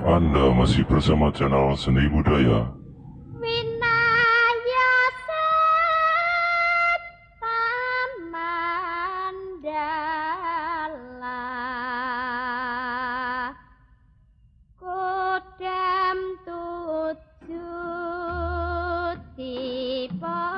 Anda masih bersama channel Seni Budaya. Winaya Mandala Kodam tujuh diponegoro.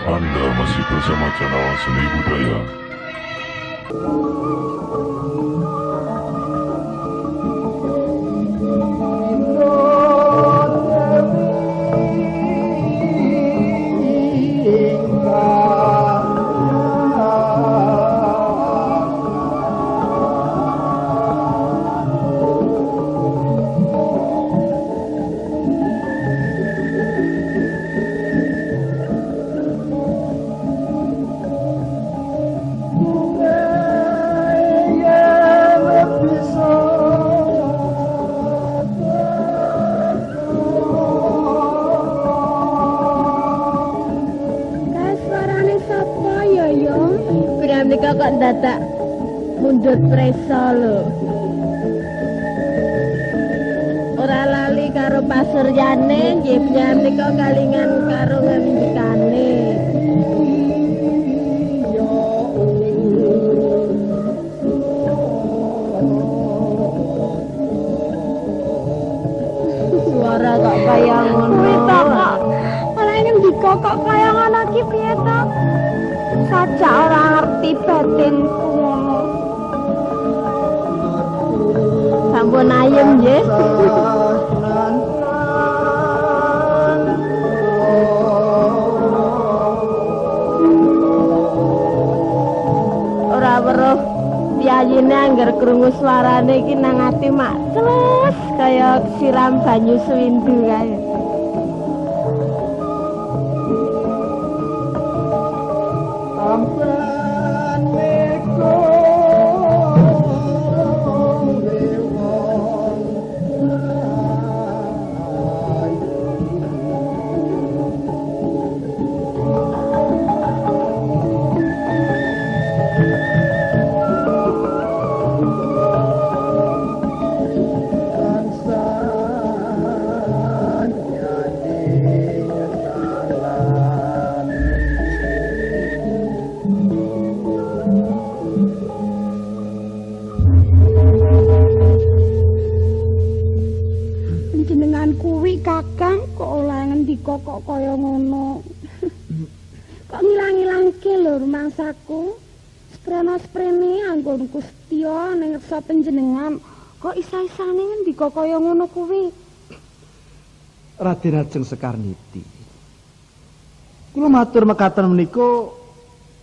Anda masih bersama channel Seni Budaya. Suarane sapa ya ya? Pramnika kok dadak mundhut presa lho. Ora lali karo pasuryane, nggih pramnika kalingan karo ngendikane. Suara kok kaya ngono. Kuwi to kok ora ngendika kok kaya ngono ki piye to? Sajak ora ngerti batinku ngono. Sampun ayem nggih. Ora weruh piyayine angger krungu suarane iki nang ati mak cles kaya siram banyu suwindu kae. Panjenengan kuwi Kakang kok ora ngendika kok kaya ngono. Kok ngilang-ilangke lho rumangsaku. Sprana-sprene anggonku setya ning ngersa panjenengan kok isa-isane ngendika kaya ngono kuwi. Raden Ajeng Sekarniti. Kula matur mekaten menika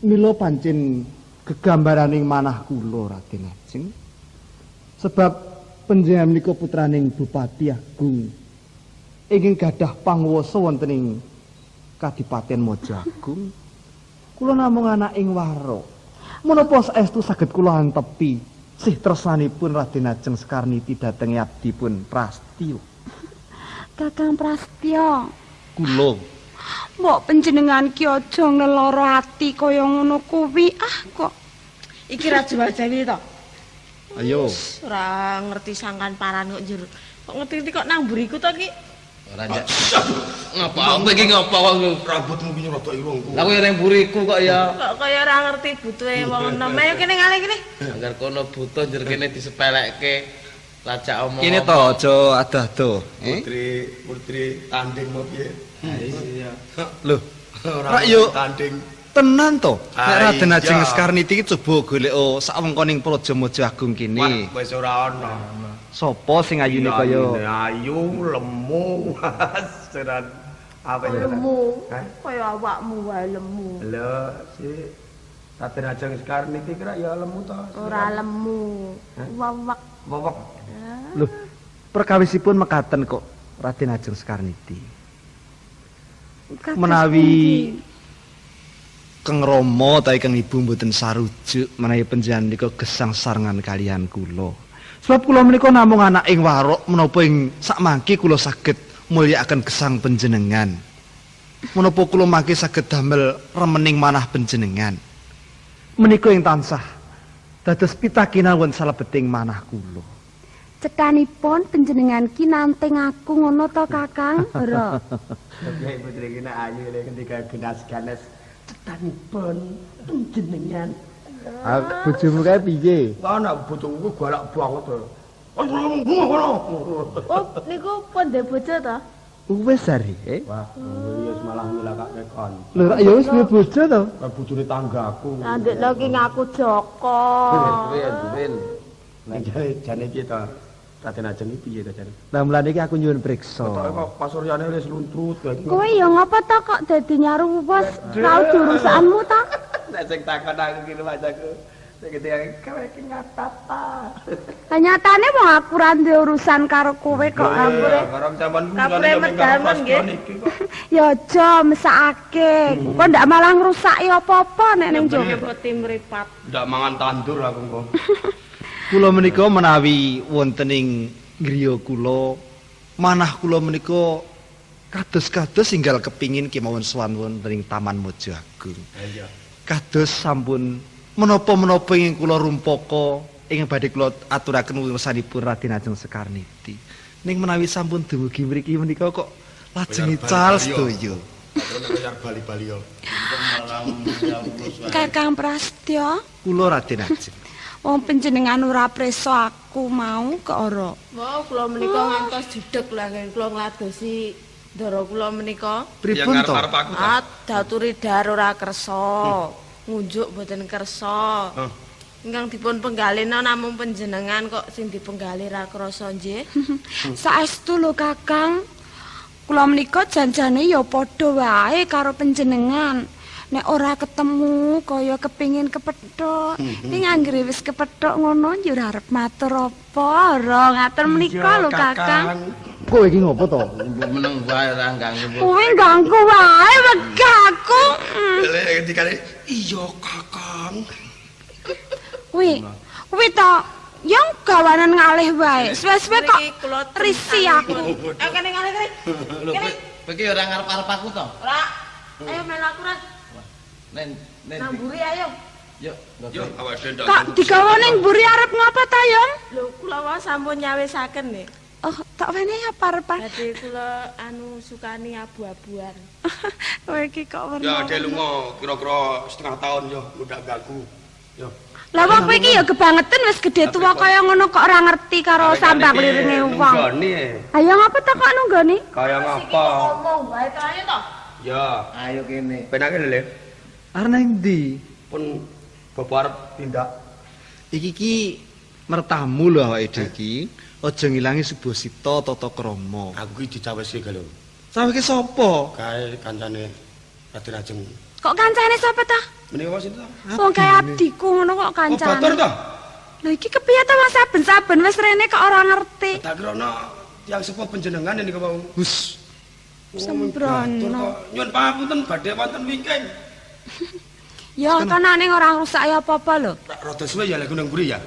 mila pancen gegambaraning manah kula Raden Ajeng. Sebab panjenengan menika putraning Bupati Agung ingkang gadah panguwasa wonten ing Kadipaten Mojoagung. Kula namung anaking warok. Menapa saestu saged kula antepi sih tresnanipun Raden Ajeng Sekarniti dhateng abdipun Prastya. Kakang Prastya, Kula mbok panjenengan ki aja ngeloro ati kaya ngono kuwi. Ah kok Iki Raja Jawi to. Ayo. Ora ngerti sangkan paran kok njur. Kok ngerti-ngerti kok nang mburiku to ki? Ora njak. Ngapa aku iki ngapa kok Rambutmu ki rada irungku. Lah kowe ning mburiku kok ya. Kok kaya ora ngerti butuhe wong enom. Ayo kene ngalih kene. Angger kono butuh njur kene disepelekke. Lajak omong. Kene to aja adoh-adoh. Putri, putri tanding mau piye? Iya. Lho, Ora Rak yo tanding. Tenan to. Nek Raden Ajeng Iya. Sekarniti iki coba golek sawengkoning Praja Mojo Agung kene. Wah, wis ora ana. Sopo sing ayune kaya ayu, lemu, seran apa ya? Lemu. Hah? Kaya awakmu wae lemu. Lho, si Raden Ajeng Sekarniti kira ya lemu to. Ora lemu. Wawak. Wewek. Lho, perkawisipun mekaten kok Raden Ajeng Sekarniti. Kados Menawi pundi? Keng Rama ta Keng Ibu mboten sarujuk menawi panjenengan menika gesang sarengan kaliyan kula. Sebab kula menika namung anak ing warok menapa ing sakmangke kula saged mulyakaken gesang panjenengan. Menapa kula mangke saged damel remening manah panjenengan. Menika ing tansah dados pitakenan wonten salebeting manah kula. Cethanipun panjenengan ki nanting aku ngono to, Kakang? Ora. Piye putri iki nek ayu le ketika ganas-ganas cetanipun panjenengan. Ah, bojomu kae piye? Wah, nek bojoku galak banget. Oh, ngono. Oh, niku pun ndek bojo to? Wis ari, eh? Wah, ya malah nyilakake kon. Lho, rak ya wis duwe bojo to? Kayak bojone tanggaku. Lah ndekno ki ngaku Joko. Duwe, duwe. Nek jane piye to? Raden Ajeng iki piye to jane? Lah mulane iki aku nyuwun priksa. Ketoke kok pasuryane wis luntrut kae iki. Kowe ya ngapa to kok dadi nyaruwes ra urusanmu to? Nek sing takon aku ki Mas aku. Sing ketika kowe iki ngapa ta? Lah nyatane wong aku ra duwe urusan karo kowe kok aku. Barang sampean Kapure medal nggih. Ya aja mesakake. Kok ndak malah ngrusaki apa-apa nek ning jaba. Nyepeti mripat. Ndak mangan tandur aku kok. Kula menika menawi wonten ing griya kula, manah kula menika kados-kados enggal kepingin kemawon sowan wonten ing Taman Mojo Agung. Iya. Kados sampun menapa-menapa ing kula rumpaka ing badhe kula aturaken wursanipun Raden Ajeng Sekarniti. Ning menawi sampun dumugi mriki menika kok lajeng ical sedaya. Terus nek kaya bali-bali yo. Kakang Prastya, Kula Raden Ajeng. wong panjenengan ora preso aku mau kok ora. Wah, kula menika ngantos judeg lah kula ngladosi ndara kula menika. Pripun to? Arep aku ta. Ah, daturi dhar ora kersa. Ngunjuk mboten kersa. Ingkang dipun penggalihna namung panjenengan kok sing dipenggalih ra krasa nggih. Saestu lho Kakang. Kula menika janjane ya padha wae karo panjenengan. Nek ora ketemu kaya kepingin kepethuk. Ning anggere wis kepethuk ngono ya ora arep matur apa, ora ngatur menika lho Kakang. Kowe iki ngopo to? Mbok meneng wae ora ganggu. Kuwi ganggu wae wegah aku. Lek ketikane iya Kakang. Kuwi kuwi to yang gawanan ngalih wae. Suwe-suwe kok Mriki kula risi aku. Ayo kene ngalih kene. Lho, kowe iki ora ngarep-arep aku to? Ora. Ayo melu aku ra. Nen nen. Nang mburi ayo. Yo, Yo awake dhewe ndak. Kok digawa ning mburi arep ngapa ta, Yong? Lho kula wae sampun nyawisaken nih. Oh, tak wenehi apa arepan? Badhe kula anu sukani abu-abuan. Kowe iki kok werna. Ya dhewe lunga kira-kira setengah tahun yo ndak ganggu. Yo. Lah wong kowe iki ya kebangetan wis gedhe tuwa kaya ngono kok ora ngerti karo sambang liringe wong. Nunggoni. Ayo ngapa ta kok nunggoni? Kaya ngapa? Ngomong wae to ayo to. Ya, Ayo kene. penake lho Le. Arep nang ndi? Pun bapak arep tindak. Iki ki mertamu lho awake dhewe iki. Aja ngilangi subasita tata krama. Aku ki dicawesi lho. Saweke sapa? Kae kancane Raden Ajeng. Kok kancane sapa ta? Menika sinten to? Wong kae abdiku ngono kok Oh, batur kancane. to? Lho iki kepiye ta Mas saben-saben wis rene kok ora ngerti. Tak kira ana tiyang sepuh panjenengan niku wau. Hus. Sembrono. Nyuwun pangapunten badhe wonten wingking. Ya kanane ora ngrusak ya apa-apa lho. Rada suwe ya lek nang mburi ya.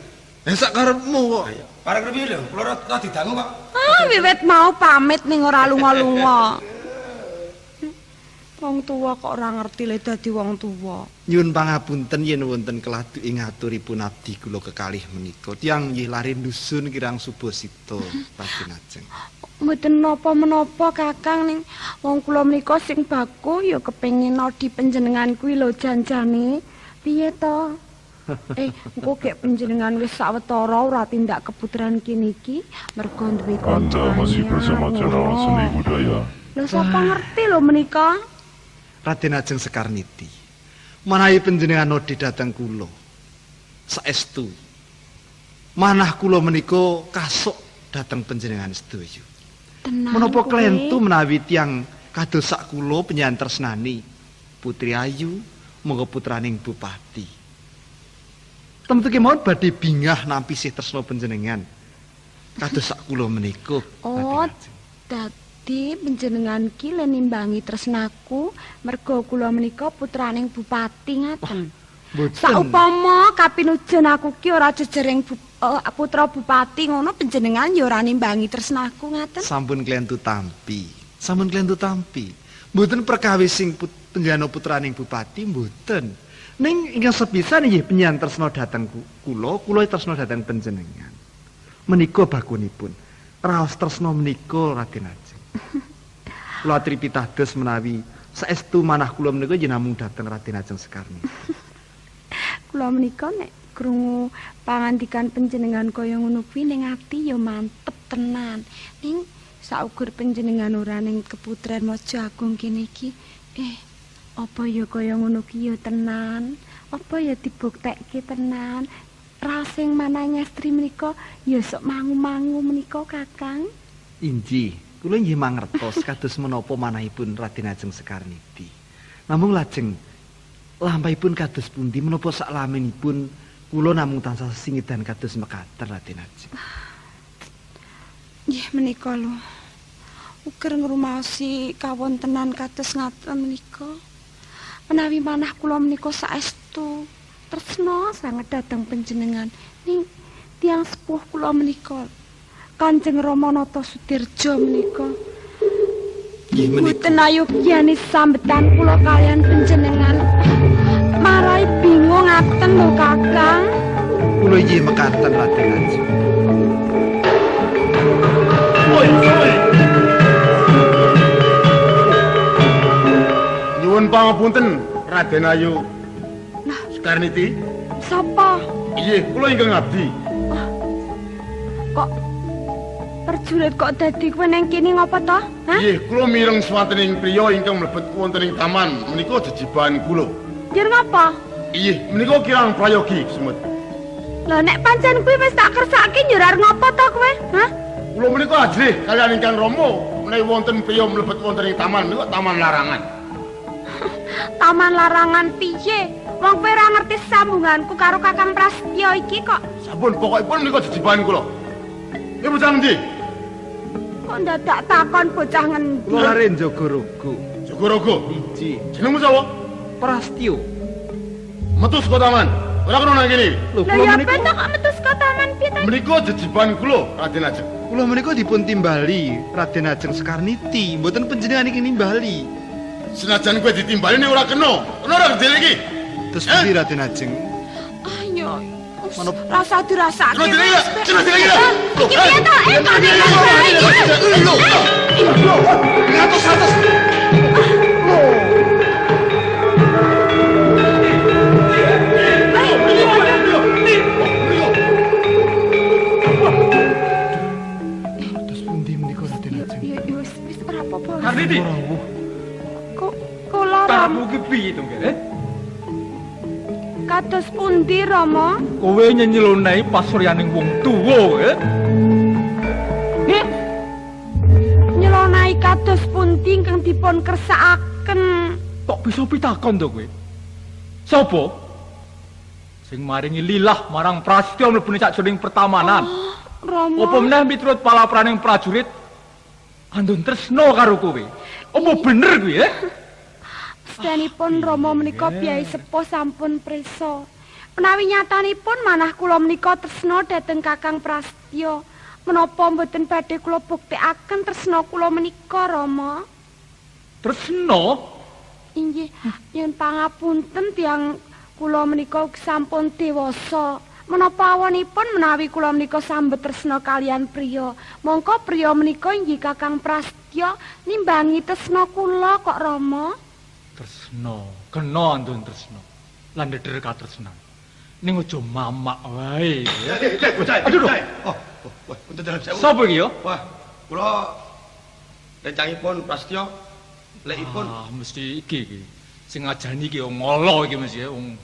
Eh sak karepmu kok. Pareng piye lho, kula rada didangu kok. Ah, wiwit mau pamit ning ora lunga-lunga. Wong tuwa kok ora ngerti le dadi wong tuwa. Nyuwun pangapunten yen wonten keladu ing aturipun abdi kula kekalih menika. Tiyang nggih lare dusun kirang subasita Raden Ajeng. Mboten napa-menapa Kakang ning wong kula menika sing baku ya kepengin odi panjenengan kuwi lho janjane. Piye to? Engko gek panjenengan wis sawetara ora tindak keputran kene iki mergo duwe kanca. Anda masih bersama channel Seni Budaya. Lho sapa ngerti lho menika? Raden Ajeng Sekarniti. Menawi panjenengan nodhe dhateng kula. Saestu manah kula menika kasuk dhateng panjenengan sedaya. Tenan. Menapa kowe? klentu menawi tiyang kados sak kula panjenengan tresnani Putri Ayu monggo putraning bupati. Temtu kemawon badhe bingah nampi sih tresna panjenengan. Kados sak kula menika. Oh, Raden Ajeng. dadi panjenengan ki le nimbangi tresnaku merga kula menika putraning bupati ngaten. Mboten. Saupama kapinujen aku ki ora jejering putra bupati ngono panjenengan ya ora nimbangi tresnaku ngaten. Sampun klentu tampi. Sampun klentu tampi. Mboten perkawis sing panjenengan putraning bupati mboten. Ning ingkang sepisan inggih panjenengan tresna dhateng kula, kula tresna dhateng panjenengan. Menika bakunipun. Raos tresna menika Raden Ajeng. Kula atri pitados menawi saestu manah kula menika yen namung dhateng Raden Ajeng Sekarni. Kula menika nek krungu pangandikan panjenengan kaya ngono kuwi ning ati ya mantep tenan. Ning saukur panjenengan ora ning keputren Mojo Agung kene iki, apa ya kaya ngono ki ya tenan? Apa ya dibuktekke tenan? Rasing manah nyestri menika ya sok mangu-mangu menika Kakang. Inggih, kula inggih mangertos kados menapa manahipun Raden Ajeng Sekarniti. Namung lajeng lampahipun kados pundi menapa saklaminipun kula namung tansah singidan kados mekaten Raden Ajeng. Nggih menika lho. Uger ngrumaosi kawontenan kados ngaten menika. Menawi manah kula menika saestu tresna sanget dhateng panjenengan. Ning tiyang sepuh kula menika Kanjeng Rama Nata Sudirja menika Nggih menika. mboten ayogyane sambetan kula kaliyan panjenengan. Marai bingung ngaten lho Kakang. Kula inggih mekaten Raden Ajeng. Nyuwun pangapunten Raden Ayu. Sekarniti. Sapa? Inggih, kula ingkang abdi. Kok perjurit kok dadi kowe ning kene ngopo to? Hah? Inggih, kula mireng swantening priya ingkang mlebet wonten ing taman menika jejibahan kula. Njur ngopo? Inggih, menika kirang prayogi Semut. Lah nek pancen kuwi wis tak kersake njur arep ngopo to kowe? Hah? Kula menika ajrih kaliyan ingkang Rama menawi wonten priya mlebet wonten ing taman menika taman larangan. Taman larangan piye? Wong kowe ora ngerti sambunganku karo Kakang Prasetyo iki kok. Sampun pokokipun menika jejibahan kula. Iki bocah ngendi? Kok ndadak takon bocah ngendi? Kula lare Jagaraga. Jagaraga. Inggih. Jenengmu sapa? Prastyo. Metu saka taman. Ora kena nang kene. Lho Lah kula ya menika ben to kok metu saka taman piye to? Menika jejibahan kula Raden Ajeng. kula menika dipun timbali Raden Ajeng Sekarniti, mboten panjenengan iki nimbali. Senajan kowe ditimbali ning ora kena. Kena ora gedhe iki. Terus pundi Raden Ajeng? Ayo. Rasa dirasake. Kena dhewe iki. Kena dhewe iki. Iki piye to? Kok nek Lho. Ngatos-atos. Terus pundi menika Raden Ajeng? Ya ya wis wis ora apa-apa. Karniti, Kok kula Ram karepmu ki piye to, Nger? kados pundi Rama? Kowe nyenyelonai pasuryaning wong tuwa, eh? Nyelonai kados pundi ingkang dipun kersakaken? Kok bisa pitakon to kowe? Sopo? Sing maringi lilah marang Prasetyo mlebune sakjroning pertamanan. Rama. Apa meneh miturut palapraning prajurit andun tresna karo kowe? Apa bener kuwi, eh? Sedanipun Rama menika biyai sepuh sampun prisa. Menawi nyatanipun manah kula menika tresna dhateng Kakang Prasetyo. Menapa mboten badhe kula buktekaken tresna kula menika, Rama? Tresna? Inggih, yen pangapunten tiyang kula menika sampun dewasa. Menapa awonipun menawi kula menika sambet tresna kaliyan priya? Mongko priya menika inggih Kakang Prasetyo nimbangi tresna kula kok, Rama. Tresna, kena andun tresna. Lan ndeder katresnan. Ning aja mamak wae. Aduh. Oh, wah, punten dalem sewu. Sopo iki ya? Wah, kula rencangipun Prasetyo. Lekipun Ah, mesti iki iki. Sing ngajani iki wong ala iki mesti wong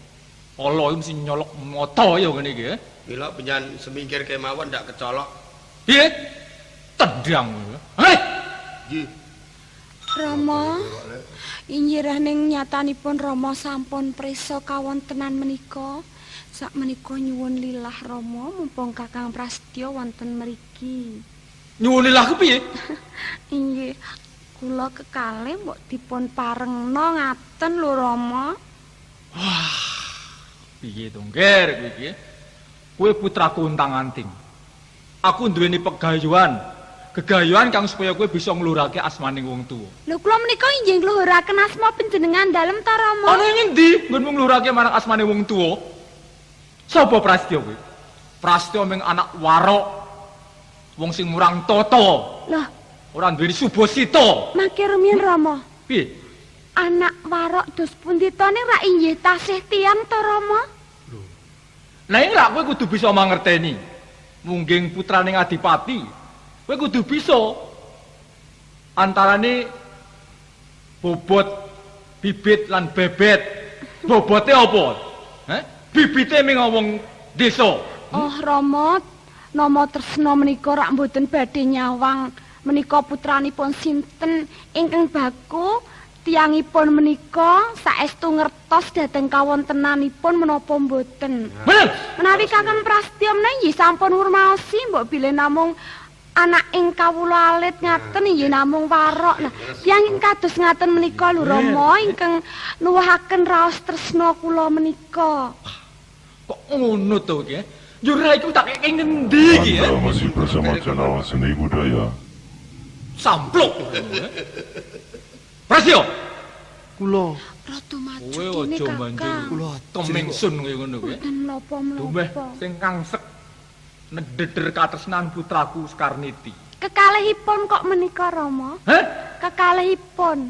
ala iki mesti nyolok mata ya ngene iki. Mila penyan semingkir kemawon ndak kecolok. Piye? Tendang. Hei! Nggih. Rama, injirah ning nyatanipun Rama sampun prisa kawontenan menika. Sakmenika nyuwun lilah Rama mumpung Kakang Prasetya wonten mriki. Nyuwun lilah kepiye? Inggih, kula kekalih mbok dipun parengna ngaten lho Rama. Wah, piye to, Ngger kowe iki? Kowe putraku untang-anting. Aku duweni pegayuhan. Gegayuhan kang supaya kowe bisa nglurake asmaning wong tuwa. Lho kula menika inggih ngluhuraken asma panjenengan dalem ta Rama? Ana ing ngendi nggonmu nglurake marang asmane wong tuwa? Sapa Prasetya kowe? Prasetya ming anak warok. Wong sing murang tata. Loh, ora duweni subasita. Mangke rumiyin Rama. Piye? Anak warok dos pundi to ning rak inggih tasih tiyang ta Rama? Lho. Lah ing rak kowe kudu bisa mangerteni. Mungging putraning adipati, kowe kudu bisa antarane bobot bibit lan bebet. Bobote apa? Heh? Bibite ming wong desa. Oh Rama, nama tresna menika rak mboten badhe nyawang menika putranipun sinten ingkang baku tiyangipun menika saestu ngertos dhateng kawontenanipun menapa mboten. Bener. Menawi Kakang Prasetya menawi nggih sampun ngurmaosi mbok bilih namung anak ing kawula alit ngaten nggih namung warok. Nah, tiyang ing kados ngaten menika lho Rama ingkang nuwuhaken raos tresna kula menika. Kok ngono to iki? Yo ra iku tak kek ngendi iki? Anda masih bersama channel Seni Budaya. Sampluk. Prasetya, Kula Rada maju kowe kene aja Kakang. banjur kula kemingsun kowe ngono kowe. Mboten Dumeh napa-menapa. sing kangsek nedheder katresnan putraku Sekarniti. Kekalihipun kok menika Rama? Heh? Kekalihipun.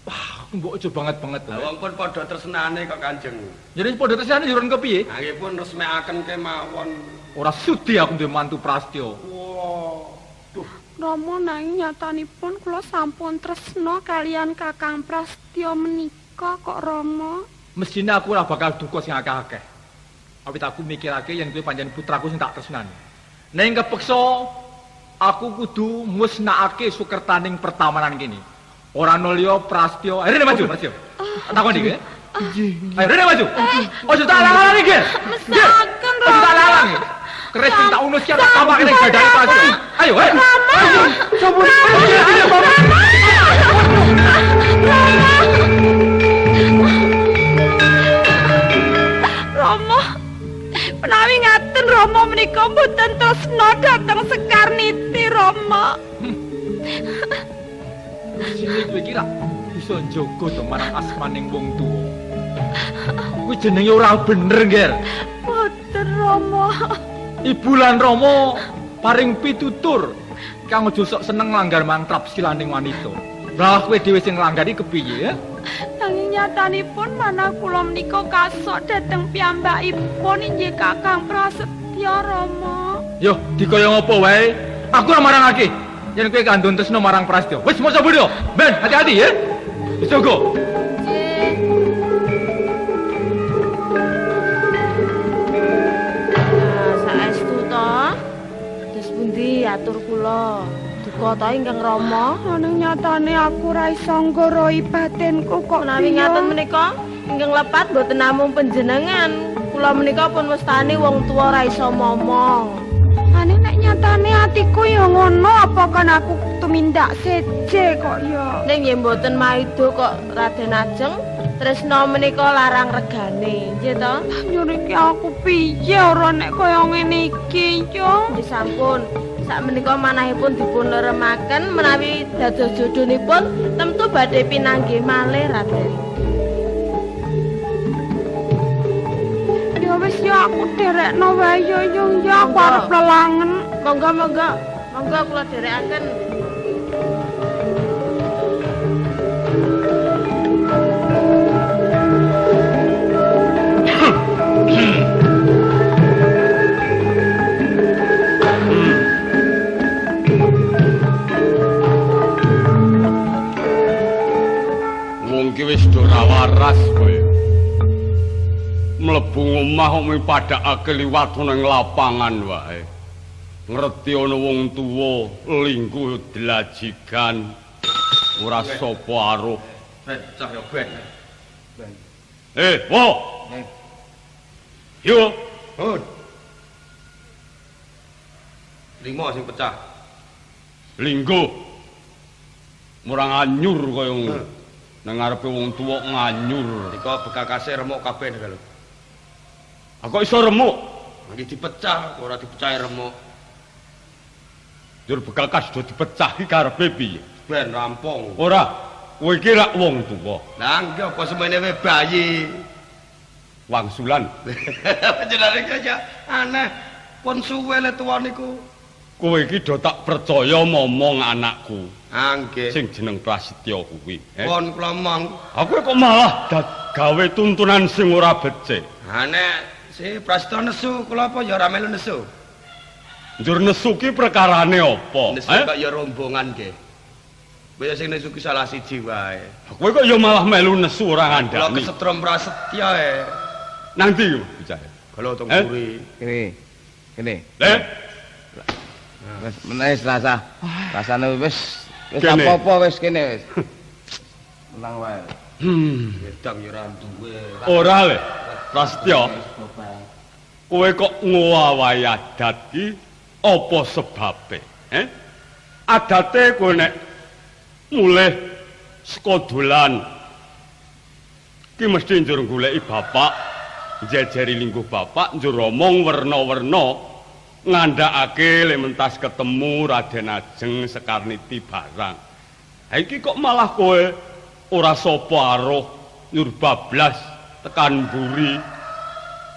Wah, mbok aja banget-banget Lah wae. wong pun padha tresnane kok Kanjeng. Jadi padha tresnane jurun kepiye? Ha nggih pun resmekaken kemawon. Ora sudi aku duwe mantu Prasetya. Wah. Duh, Rama nanging nyatanipun kula sampun tresna kalian Kakang Prasetya menika kok Rama. Mestine aku ora bakal duka sing akeh-akeh. Awit aku mikirake yen kuwi pancen putraku sing tak tresnani. Ning kepeksa aku kudu musnahake sukertaning pertamanan kene. Ora ana liya Prasetya. Ayo rene maju, Prasetya. Takon iki. Nggih. Ayo rene maju. Ojo tak alang-alang iki. Mesaken Ojo tak alang-alang. Keris sing tak unus ki tak tampake ning dadane Prasetya. Ayo, ayo. Rama. Sampun. Ayo, Rama. Menawi ngaten Rama menika mboten tresna dhateng Sekarniti Rama. Sini kowe iki rak bisa njaga to marang asmaning wong tuwa. Kuwi jenenge ora bener, Nger. Mboten Rama. Ibu lan Rama paring pitutur kang aja sok seneng nglanggar mantrap silaning wanita. Lah kowe dhewe sing nglanggar iki kepiye ya? Nanging nyatanipun manah kula menika kasok dhateng piyambakipun inggih Kakang Prasetya Rama. Yo, dikaya ngopo wae? Aku ora marangake. Yen kowe kandhon tresna marang Prasetya. Wis maca bodho. Ben, hati-hati ya. Dijogo. Nggih. Nah, saestu to. Terus pundi atur kula? Duka ta ingkang Rama? Nanging nyatane aku ora iso nggoroi batinku kok Menawi piye. ngaten menika ingkang lepat mboten namung panjenengan. Kula menika pun mestani wong tuwa ora iso momong. Ane nek nyatane atiku ya ngono apa kan aku tumindak seje kok ya. Ning nggih mboten maido kok Raden Ajeng tresna menika larang regane, nggih to? Nyur iki aku piye ora nek kaya ngene iki yo. Nggih sampun. Sakmenika manahipun dipun leremaken menawi dados jodhonipun tentu badhe pinanggih malih Raden. Ya wis ya aku derekno wae yo yo ya aku arep lelangen. Monggo monggo. Monggo kula dherekaken. Ora waras kowe. Mlebu omah kok mung padhakake liwat nang lapangan wae. Ngerti ana wong tuwa lingguh dlajigan ora sapa aruh. Ben cah ya ben. Eh, wo. Yo. Hun. Limo sing pecah. Lingguh. Ora nganyur kaya ngono. Nang ngarepe wong tuwa nganyur. Nika bekakase remuk kabeh nek lho. Aku iso remuk. Iki dipecah, ora dipecahi remuk. Njur bekakas do dipecah iki karepe piye? Ben rampung. Ora, kowe iki rak wong tuwa. Lah nggih apa semene wae bayi. Wangsulan. Panjenengane iki ya aneh. Pun suwe le tuwa niku. Kowe iki do tak percaya momong anakku. Ah nggih. Sing jeneng Prasetya kuwi. Pun kula mong. Aku kok malah gawe tuntunan sing ora becik. Ha nek si Prasetya nesu, kula apa ya ora melu nesu. Njur nesu ki perkarane apa? Nesu kok ya rombongan nggih. Kowe sing nesu ki salah siji wae. Kowe kok ya malah melu nesu ora ngandani. Kula kesetrum Prasetya e. Nang ndi bocah? Kalau teng mburi. Kene. Kene. Le. Wis meneh rasa. Rasane wis wis apa-apa wis kene wis. Menang wae. Wedang ya ora duwe. Ora le. Prasetya. Kowe kok ngowahi adat ki apa sebabe? Eh? Adate kowe nek mulih saka dolan ki mesti njur goleki bapak, njejeri lingguh bapak, njur omong werna-werna ngandhakake le mentas ketemu Raden Ajeng Sekarniti barang. Ha iki kok malah kowe ora sapa aruh njur bablas tekan mburi.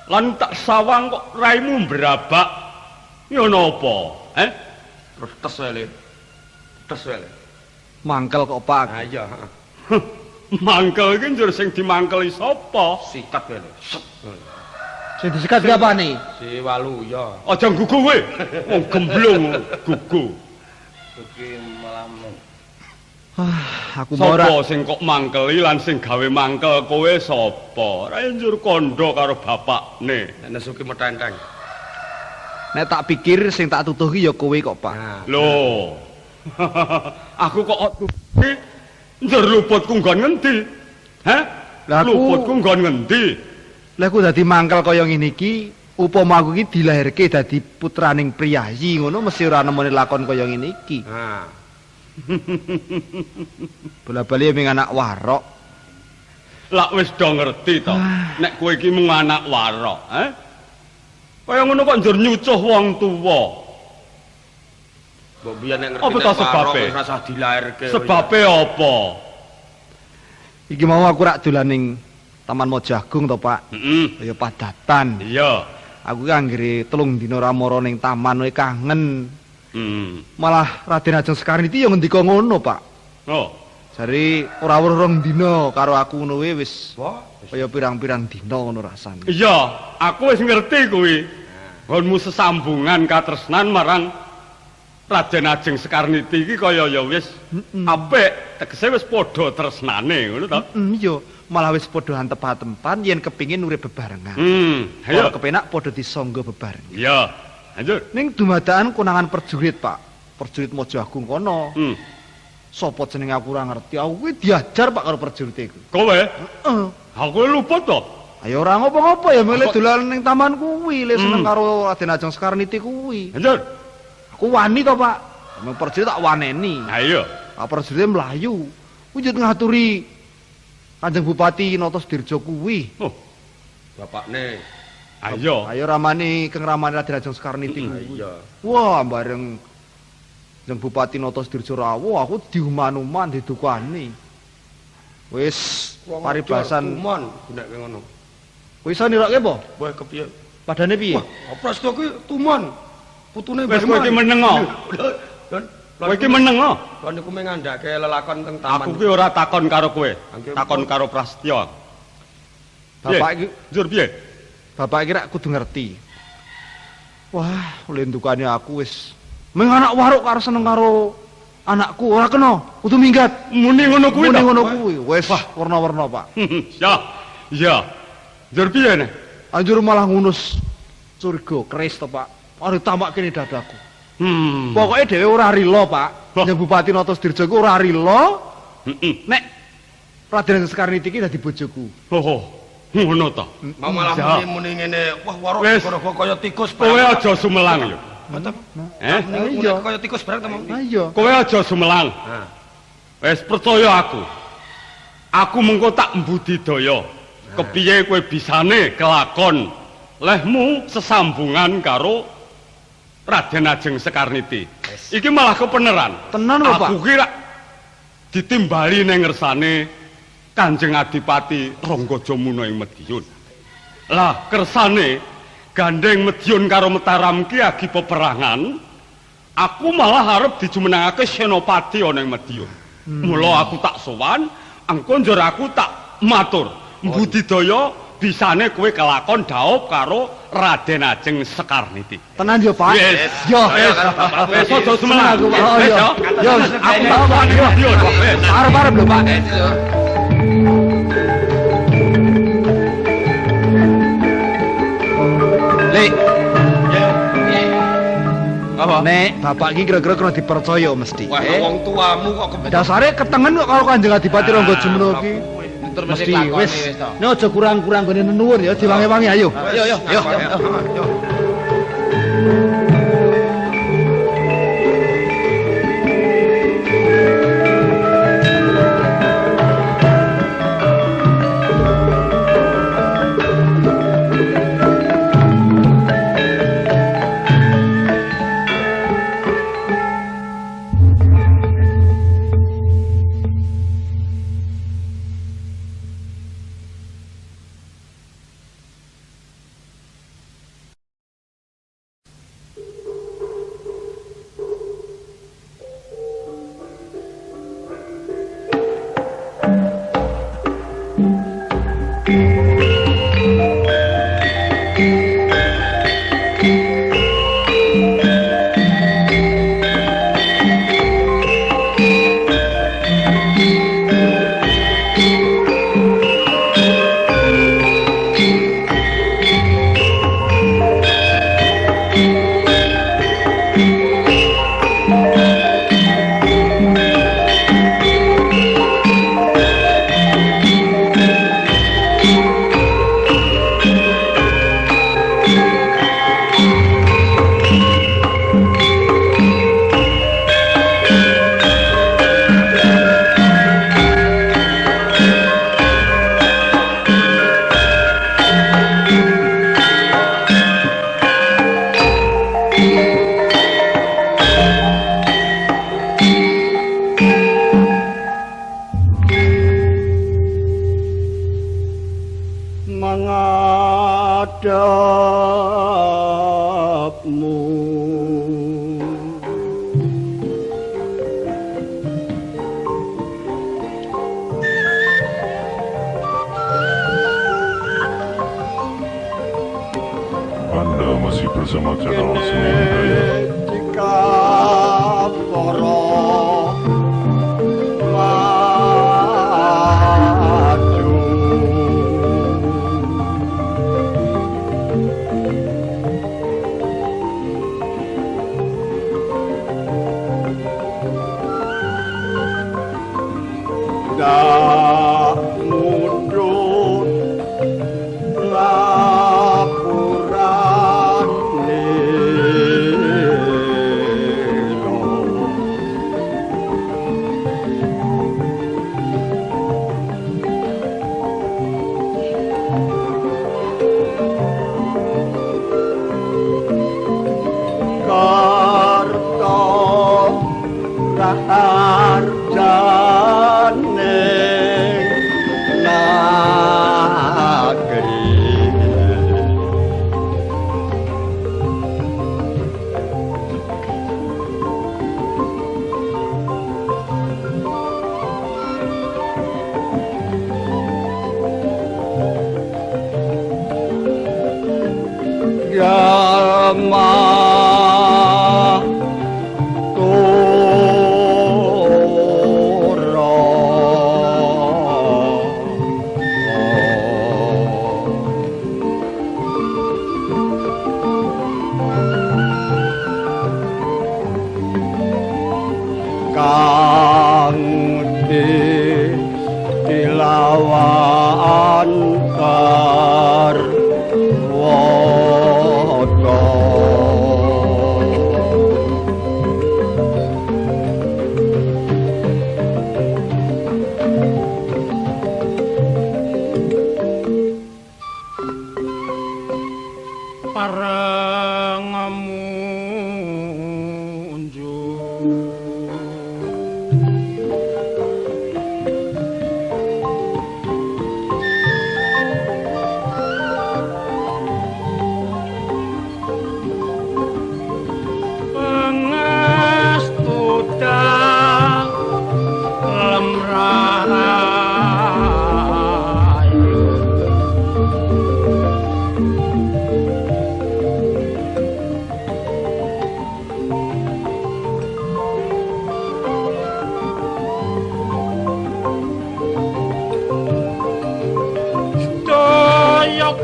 Lan tak sawang kok raimu mbrabak. Ya napa? Eh? Terus tes wae le. Tes wae le. Mangkel kok, Pak. Ha iya, heeh. Mangkel iki njur sing dimangkeli sapa? Sikat wae le. Set. Sing disikat siapane? Si Waluya. Aja gugu kowe. Wong gemblung gugu. Iki malah aku mau ora. Sapa sing kok mangkeli lan sing gawe mangkel kowe sapa? Ora njur kandha karo bapakne. Nek nesu ki metenteng. Nek tak pikir sing tak tutuh ki ya kowe kok, Pak. Lho. Aku kok njur luputku nggon ngendi? Heh? Lah aku luputku nggon ngendi? Lah aku dadi mangkel kaya ngene iki, upama aku iki dilahirke dadi putraning priyayi ngono mesti ora nemoni lakon kaya ngene iki. Ha. Bola-bali ming anak warok. Lak wis do ngerti to, nek kowe iki mung anak warok, eh? Kaya ngono kok njur nyucuh wong tuwa. Mbok biyen nek ngerti Apa ta sebabe? Wis rasah dilairke. Sebabe apa? Iki mau aku rak dolan ning Taman Mojagung to, Pak. Heeh. Ya padatan. Iya. Aku ki anggere 3 dina ora mara ning taman wae kangen. Malah Raden Ajeng Sekarniti ya ngendika ngono, Pak. Oh. Jare ora weruh 2 dina karo aku ngono wae wis kaya pirang-pirang dina ngono rasane. Iya, aku wis ngerti kuwi. Nggonmu sesambungan katresnan marang Raden Ajeng Sekarniti iki kaya ya wis apik, tegese wis padha tresnane ngono to. Iya, malah wis padha antep-antepan yen kepingin urip bebarengan. Ayo. Ora kepenak padha disangga bebarengan. Iya, lanjut. Ning dumadakan konangan perjurit, Pak. Perjurit Mojoagung kono. Sopo jenenge aku ora ngerti. Aku kuwi diajar Pak karo perjurite iku. Kowe? Heeh. Aku luput to. Ayo ora ngopo-ngopo ya milih dolan ning taman kuwi, le seneng karo Raden Ajeng Sekarniti kuwi. Lanjut. Aku wani to, Pak. Emang perjurit tak waneni. Ha iya. Ah perjurite mlayu. Kuwi njut ngaturi Kanjeng Bupati Notosudirjo kuwi. Oh. Bapakne. Ayo. Ayo ramane keng ramane Raden Ajeng Sekarniti kuwi. Iya. Wah, bareng Kanjeng Bupati Notosudirjo rawuh, aku diuman-uman didukani. Wis paribasan Tumon gunake ngono. Kowe iso nirokke apa? Wah kepiye? Padane piye? Wah, Prasetya kuwi tumon. Putune Wis kowe iki meneng kok. Kowe iki meneng kok. Lah niku mung ngandhake lelakon teng taman. Aku ki ora takon karo kowe, takon karo Prasetya. Bapak iki njur piye? Bapak iki rak kudu ngerti. Wah, lendukane aku wis mung anak waruk karo seneng karo Anakku ora kena, kudu minggat. Muni ngono kuwi Muni ta? ngono kuwi. Wis warna-warna, Pak. Ya. Ya. Njur piye ne? Anjur malah ngunus curiga keris to, Pak. Ora tamak kene dadaku. Pokoke dhewe ora rila, Pak. Yen Bupati Notosudirjo iku ora rila. Heeh. Nek Raden Sekarniti iki dadi bojoku. Oh, ngono ta. Mau malah Ya. muni ngene, wah warok Wis. gara kaya tikus. Kowe aja sumelang yo. Mboten. Eh? Muni kaya tikus barang ta mau. Iya. Kowe aja sumelang. Wis percaya aku. Aku mengko tak mbudidaya. Kepiye kowe bisane kelakon lehmu sesambungan karo Raden Ajeng Sekarniti. Iki malah kepeneran. Tenan lho, Pak. Aku kira ditimbali ning ngersane Kanjeng Adipati Rangga Jamuna ing Madiun. Lah kersane gandeng Madiun karo Mataram ki agi peperangan, aku malah arep dijumenengake senopati ana ing Madiun. Mula aku tak sowan, engko njur aku tak matur. Mbudidaya bisane kowe kelakon dhaup karo Raden Ajeng Sekarniti. Tenan yo, Pak. Wis. Yo. Wis. Wis aja sumelang. Aku, Pak. Oh, Wis iya. yo. Yo, Aku tak sowan ing Madiun. Wis. Arep-arep lho, Pak. Lek. Apa? Nek bapak iki kira-kira kena dipercaya mesti. Wah, wong tuamu kok kebetulan. Dasare ketengen kok karo Kanjeng Adipati Rangga Jumeno iki. Mesti Mesti wis wis. to. Nek aja kurang-kurang gone nenuwun ya diwangi-wangi ayo. Yo yo yo. Yo. Menghadapmu. Anda masih bersama channel Seni Budaya. Jika para maju dak mudhun lapurane. Karta raharjane nagri. Yama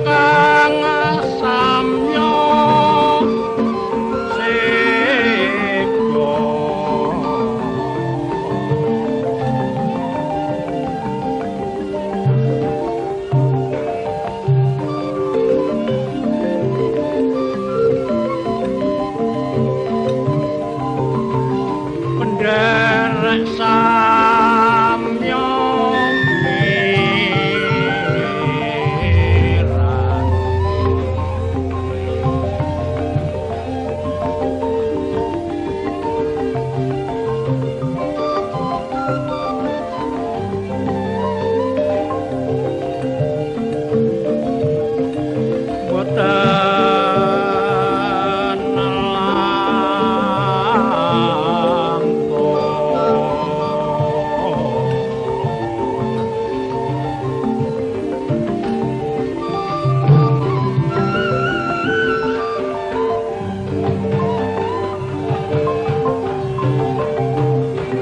kang samya sego penderek samya miran boten langkung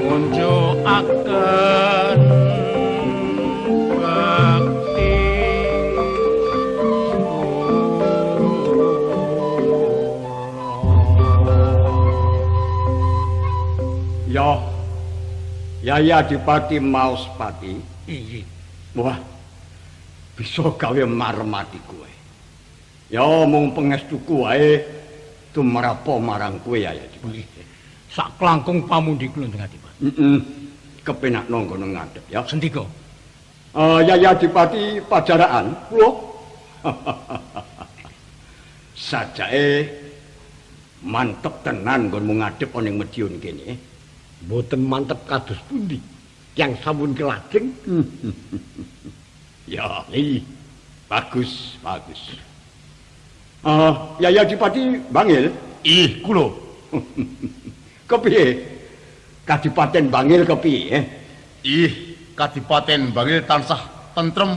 ngunjukaken bekti Ya. Yai Adipati Maospati. Iya. Wah. Bisa gawe marem ati kowe. Ya mung pangestuku wae tumrapa marang kowe ya Adipati. Sak klangkung pamundi kula Kanjeng Adipati. Heeh. Kepenakno ngono ngadep ya. Sendika. Yai Adipati Pajaraan kula. Sajake mantep tenan nggonmu ngadep ana ing Madiun kene. Mboten mantep kados pundi? Tiyang sampun kelajeng. Ya, iki bagus, bagus. Yai Adipati Bangil? Ih, kula. Kepiye? Kadipaten Bangil kepiye? Ih, Kadipaten Bangil tansah tentrem,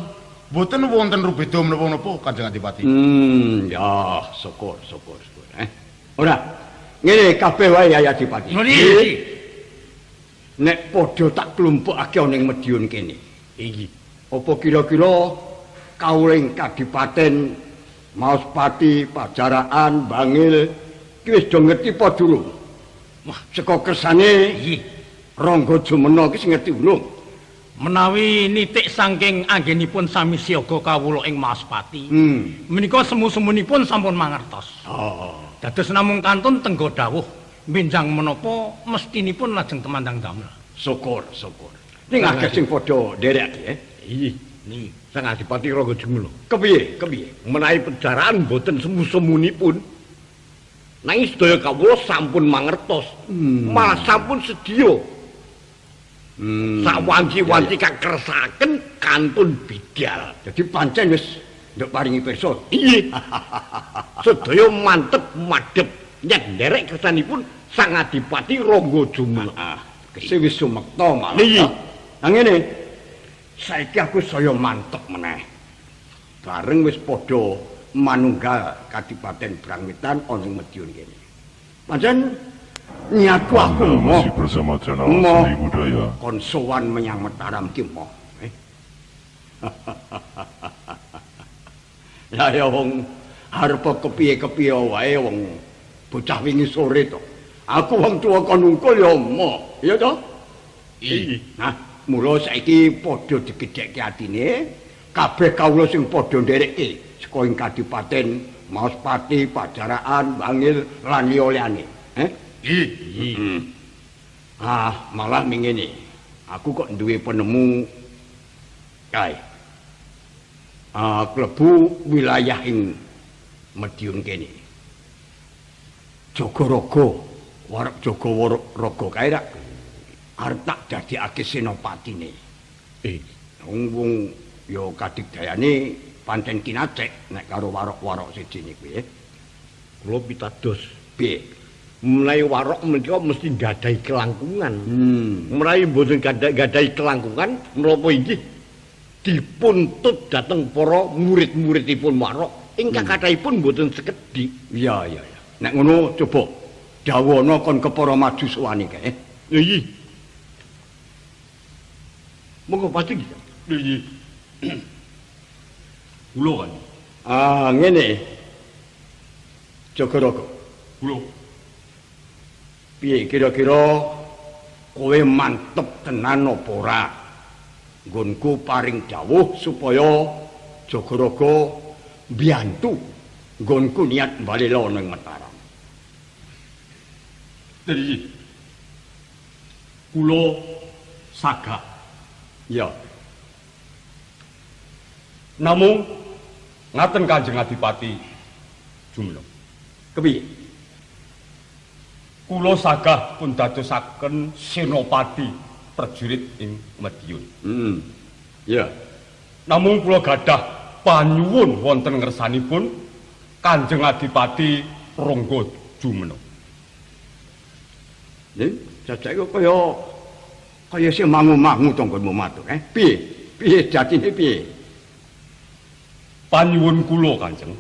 mboten wonten rubeda menapa-menapa Kanjeng Adipati. Ya, syukur, syukur, syukur. Ora. Ngene kabeh wae Yai Adipati. Nggih. Nek padha tak klumpukake ana ing Madiun kene. Inggih. Apa kira-kira kawuling Kadipaten Maospati, Pajaraan, Bangil ki wis do ngerti apa durung? Wah, saka kersane Inggih. Rangga Jumena ki sing ngerti urung? Menawi nitik saking anggenipun sami siaga kawula ing Maospati. Menika semu-semunipun sampun mangertos. Oh. Dados namung kantun tengga dawuh benjang menapa mestinipun lajeng temandang damel. Syukur, syukur. Ning akeh sing padha nderekake. Inggih. Nggih. Sang Adipati Rangga Jumena. Kepiye? Kepiye? Menawi pejaraan mboten semu-semunipun. Nanging sedaya kawula sampun mangertos. Malah sampun sedya. Sawanci-wanci kang kersakaken kantun bidal. Jadi pancen wis nduk paringi pirsa. Inggih. Sedaya mantep madhep yen nderek kersanipun Sang Adipati Rangga Jumena. Ah, kese wis sumekta malah. Iya. Nah ngene. Saiki aku saya mantep meneh. Bareng wis padha manunggal Kadipaten Brangwetan ana ing Madiun kene. Pancen niatku aku Anda moh masih bersama channel Moh. Seni Budaya. Kon sowan menyang Mataram ki moh. Lah ya wong arep kepiye-kepiye wae wong bocah wingi sore to. Aku wong tuwa kon nungkul ya moh, ya to? Iya. Nah, mula saiki padha digedhekke atine, kabeh kawula sing padha nderekke saka ing Kadipaten Maospati, Pajaraan, Bangil lan liya-liyane. Ih. Ah, malah mingene. Aku kok duwe penemu kae. Ah, klebu wilayah ing Madiun kene. Jagaraga, warek Jagawaraga kae rak arep tak dadekake senopatine. Wong ya kadigdayane pancen kinacek nek karo warok-warok sijine kuwi. Kula pitados. Piye? Menawi warok menika mesti nggadahi kelangkungan. Menawi mboten nggadahi kelangkungan, menapa inggih dipuntut dhateng para murid-muridipun warok ingkang kathahipun mboten sekedhik. Iya, iya, iya. Nek ngono coba dawono kon kepara maju sowane kae. Nggih. Monggo pasti. Nggih. Kula kan. Ah, ngene. Jagaraga. Kula. Piye kira-kira kowe mantep tenan apa ora? Nggonku paring dawuh supaya Jagaraga mbiyantu nggonku niat mbalela ning Mataram. Dadi kula sagah. Ya. Namung ngaten Kanjeng Adipati Jumeno. Kepiye? Kula sagah pun dadosaken senopati prajurit ing Madiun. Ya. Namung kula gadah panyuwun wonten ngersanipun Kanjeng Adipati Rangga Jumeno. Ning jajake kok kaya sing mangu-mangu to nggonmu matur, eh? Piye? Piye jatine piye? Panyuwun kula Kanjeng.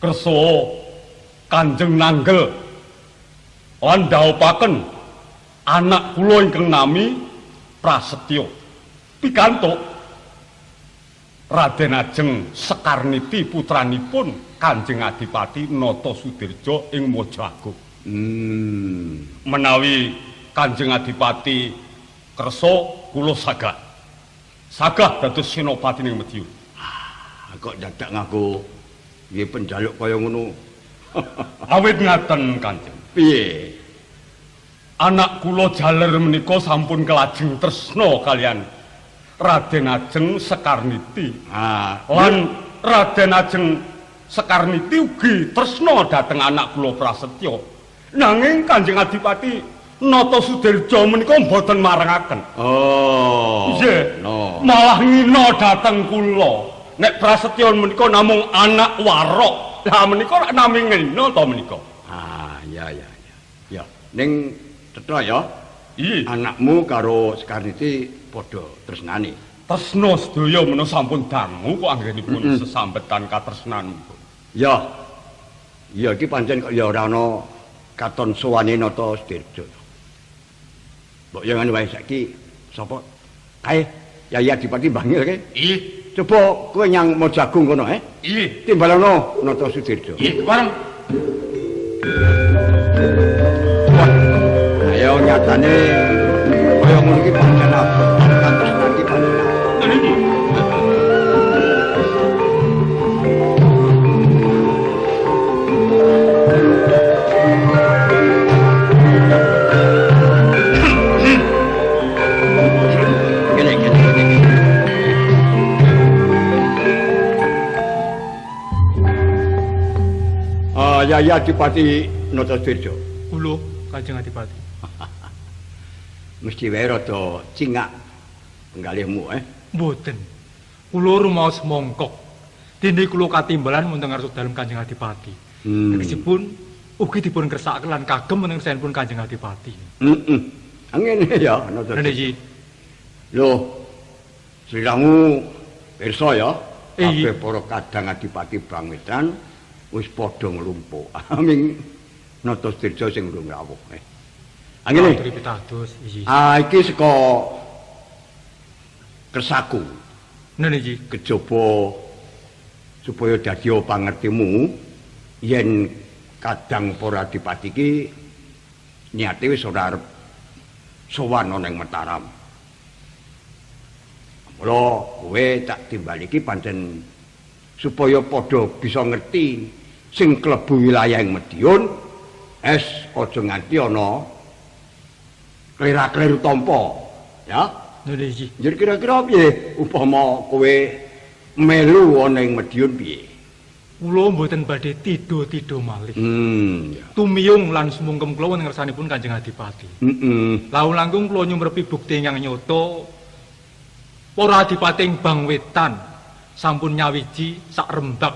Kersa Kanjeng nanggel lan dhawuhaken anak kula ingkang nami Prasetyo pikantuk Raden Ajeng Sekarniti putranipun Kanjeng Adipati Nata Sudirja ing Mojoagung. Menawi Kanjeng Adipati kersa kula sagah. Sagah dados senopati ning Madiun. Ah, kok dadak ngaku nggih penjaluk kaya ngono. Awit ngaten Kanjeng. Piye? Anak kula jaler menika sampun kelajeng tresna kaliyan Raden Ajeng Sekarniti. Ah, lan Raden Ajeng Sekarniti ugi tresna dhateng anak kula Prasetyo. Nanging Kanjeng Adipati Nata Sudirja menika mboten marengaken. Oh. Nggih. No. Malah ngina dhateng kula. Nek Prasetyo menika namung anak warok. Lah menika rak nami ngina to menika. Ah, ya ya ya. Ya, ning cetha ya. Iya. Anakmu karo Sekarniti padha tresnane. Tresna sedaya menawa sampun dangu kok anggenipun sesambetan katresnan. Ya. Ya iki pancen kok ya ora ana katon sowane Nata Sudirja. Mbok ya ngono wae saiki sapa kae Yayi Adipati Bangil kae? Iya. Coba kowe nyang Mojagung kono, eh? Iya. Timbalono Nata Sudirja. Iya, bareng. Wah. Ayo nyatane kaya ngono iki pancen abot katresnan iki pancen abot. Kene kene kene. Ah, Yayi Adipati Nata Sudirja. Kula Kanjeng Adipati. Mesti wae rada cingak penggalihmu, eh. Mboten. Kula rumaos mongkok. Dene kula katimbalan wonten ngarsa dalem Kanjeng Adipati. Tegesipun ugi dipun kersakaken lan kagem wonten ngersanipun Kanjeng Adipati. Heeh. Ngene ya, Nata. Ngene iki. Lho. Sliramu pirsa ya, Iya. kabeh para kadang adipati Bangwetan wis padha nglumpuk. Aming Nata Sudirja sing urung rawuh. Eh. Ngene. Aturi pitados. Iya. Ah, iki saka kersaku. Ngene iki. Kejaba supaya dadi pangertimu yen kadang para adipati iki niate wis ora arep sowan ana ing Mataram. Mula kowe tak timbali iki pancen supaya padha bisa ngerti sing klebu wilayah ing Madiun es aja nganti ana klera-kleru tampa ya. Ngene iki. Njur kira-kira piye upama kowe melu ana ing Madiun piye? Kula mboten badhe tido-tido malih. Ya. Tumiyung lan sumungkem kula wonten ngersanipun Kanjeng Adipati. Heeh. Lawung langkung kula nyumrepi bukti ingkang nyata para adipati ing Bangwetan sampun nyawiji sak rembak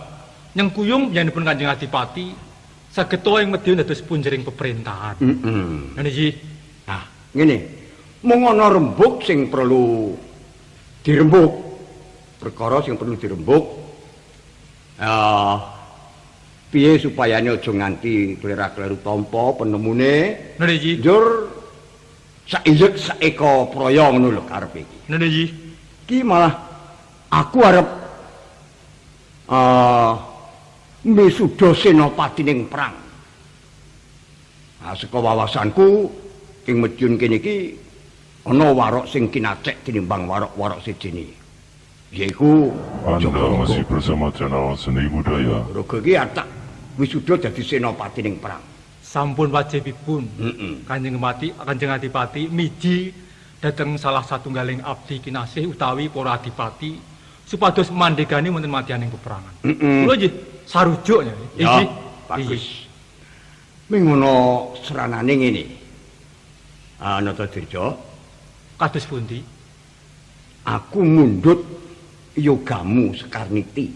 nyengkuyung panjenenganipun Kanjeng Adipati sageta ing Madiun dados punjering peperintahan. Heeh. Ngene iki. Nah, ngene. Mung ana rembug sing perlu dirembug. Perkara sing perlu dirembug. Piye supayane aja nganti klera-kleru tampa penemune. Ngene iki. Njur saiyek saeka praya ngono lho karepe iki. Ngene iki. Iki malah aku arep Misuda senopati ning perang. Ah saka wawasanku ing Madiun kene iki ana warok sing kinacek tinimbang warok-warok sejene. Yaiku Anda masih bersama channel Seni Budaya. Raga iki atak wisuda dadi senopati ning perang. Sampun wajibipun. Kanjeng Mati, Kanjeng Adipati miji dhateng salah satunggaling abdi kinasih utawi para adipati supados mandegani wonten madyaning peperangan. Kula nggih sarujuk ya. Ya, bagus. Ming ngono seranane ngene. Ah Natadirja, kados pundi? Aku mundhut yogamu Sekarniti.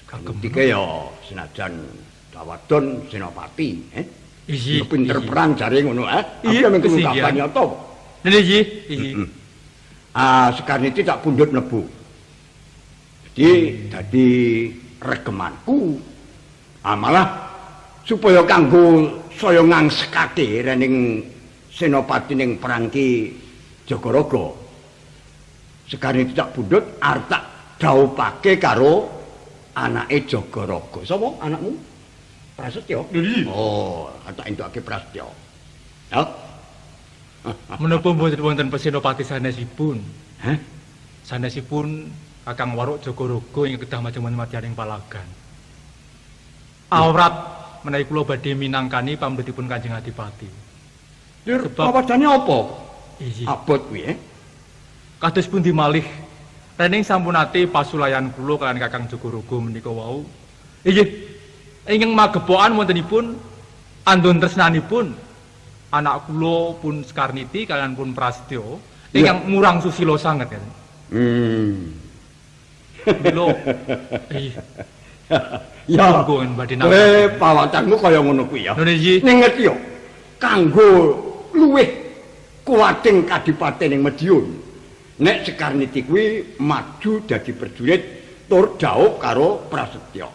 Sekarniti ke ya senajan dawadon senopati, eh? Iya, pinter perang jare ngono, eh? Aku mung krungu kabar nyata. Nggih, iya. Ah, Sekarniti tak pundhut mlebu. Jadi dadi regemanku. Ah malah supaya kanggo saya ngangsekake rening senopati ning perang ki Jagaraga. Sekarniti tak pundhut arep tak dhaupake karo anake Jagaraga. Sapa anakmu? Prasetyo. Oh, tak entukake Prasetyo. Ya. Menapa mboten wonten pesenopati sanesipun? Hah? Sanesipun Kakang Warok Jagaraga ingkang kedah majeng madyaning palagan. Awrat menawi kula badhe minangkani pamrentipun Kanjeng Adipati. Sebab pawadane apa? Abot kuwi, eh? Kados pundi malih rening sampun nate pasulayan kula kaliyan Kakang Jagaraga menika wau. Inggih. Ingkang magepokan wontenipun andon tresnanipun anak kula pun Sekarniti kaliyan pun Prasetyo ingkang murang susila sanget kan. Mila ya kowe pawatanmu kaya ngono kuwi ya. Ning ngerti ya kanggo luwih kuwating kadipaten ing Madiun. Nek Sekarniti kuwi maju dadi prajurit tur dhaup karo Prasetyo.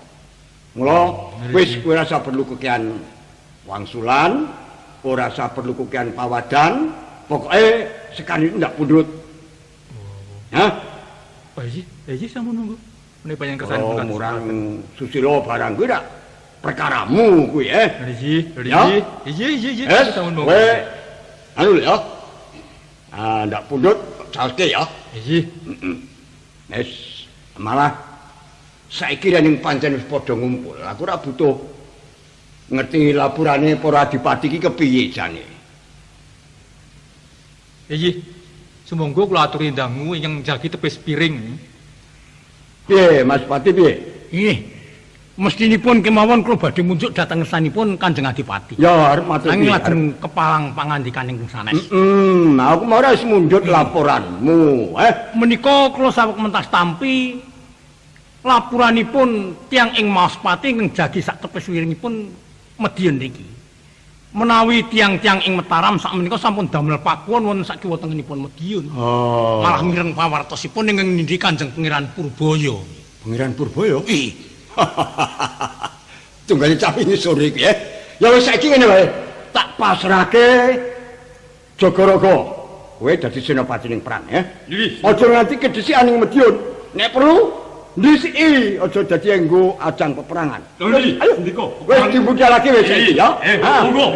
Mula wis kowe ora usah perlu kekian wangsulan, ora usah perlu kekian pawadan, pokoke Sekarniti ndak pundhut. Hah? Oh iya sampun monggo. Menawi panjenengan kersane pun murang susila barang kuwi rak perkaramu kuwi eh. Iya, iya, sampun monggo. Kowe anu lho ya. Ah ndak pundhut saoske ya. Iya. Wis malah saiki ning pancen wis padha ngumpul. Aku ora butuh ngerti lapurane para adipati iki kepiye jane. Iya. Sumangga kula aturi ndangu ingkang jagi tepis piring. Piye Mas Pati piye? Nggih. Mestinipun kemawon kula badhe munjuk dhateng ngersanipun Kanjeng Adipati. Ya arep matur. Nanging lajeng kepalang pangandikaning sanes. Aku mau ora wis mundhut laporanmu, eh. Menika kula saweg mentas tampi laporanipun tiyang ing Maospati ingkang jagi sak tepis wiringipun Madiun niki. Menawi tiyang-tiyang ing Mataram sakmenika sampun damel pakuwon wonten sak kiwa tengenipun Madiun. Oh. Malah mireng pawartosipun ingkang nindhi Kanjeng Pangeran Purbaya. Pangeran Purbaya? Ih. Tunggale cah ini sore iki ya. Ya wis saiki ngene wae. Tak pasrahke Jagaraga. Kowe dadi senopati ning perang ya. Aja nganti kedhisikan ning Madiun. Nek perlu ndhisiki aja dadi nggo ajang peperangan. Ayo ndika. Wis dibuka lagi wis saiki ya. Monggo.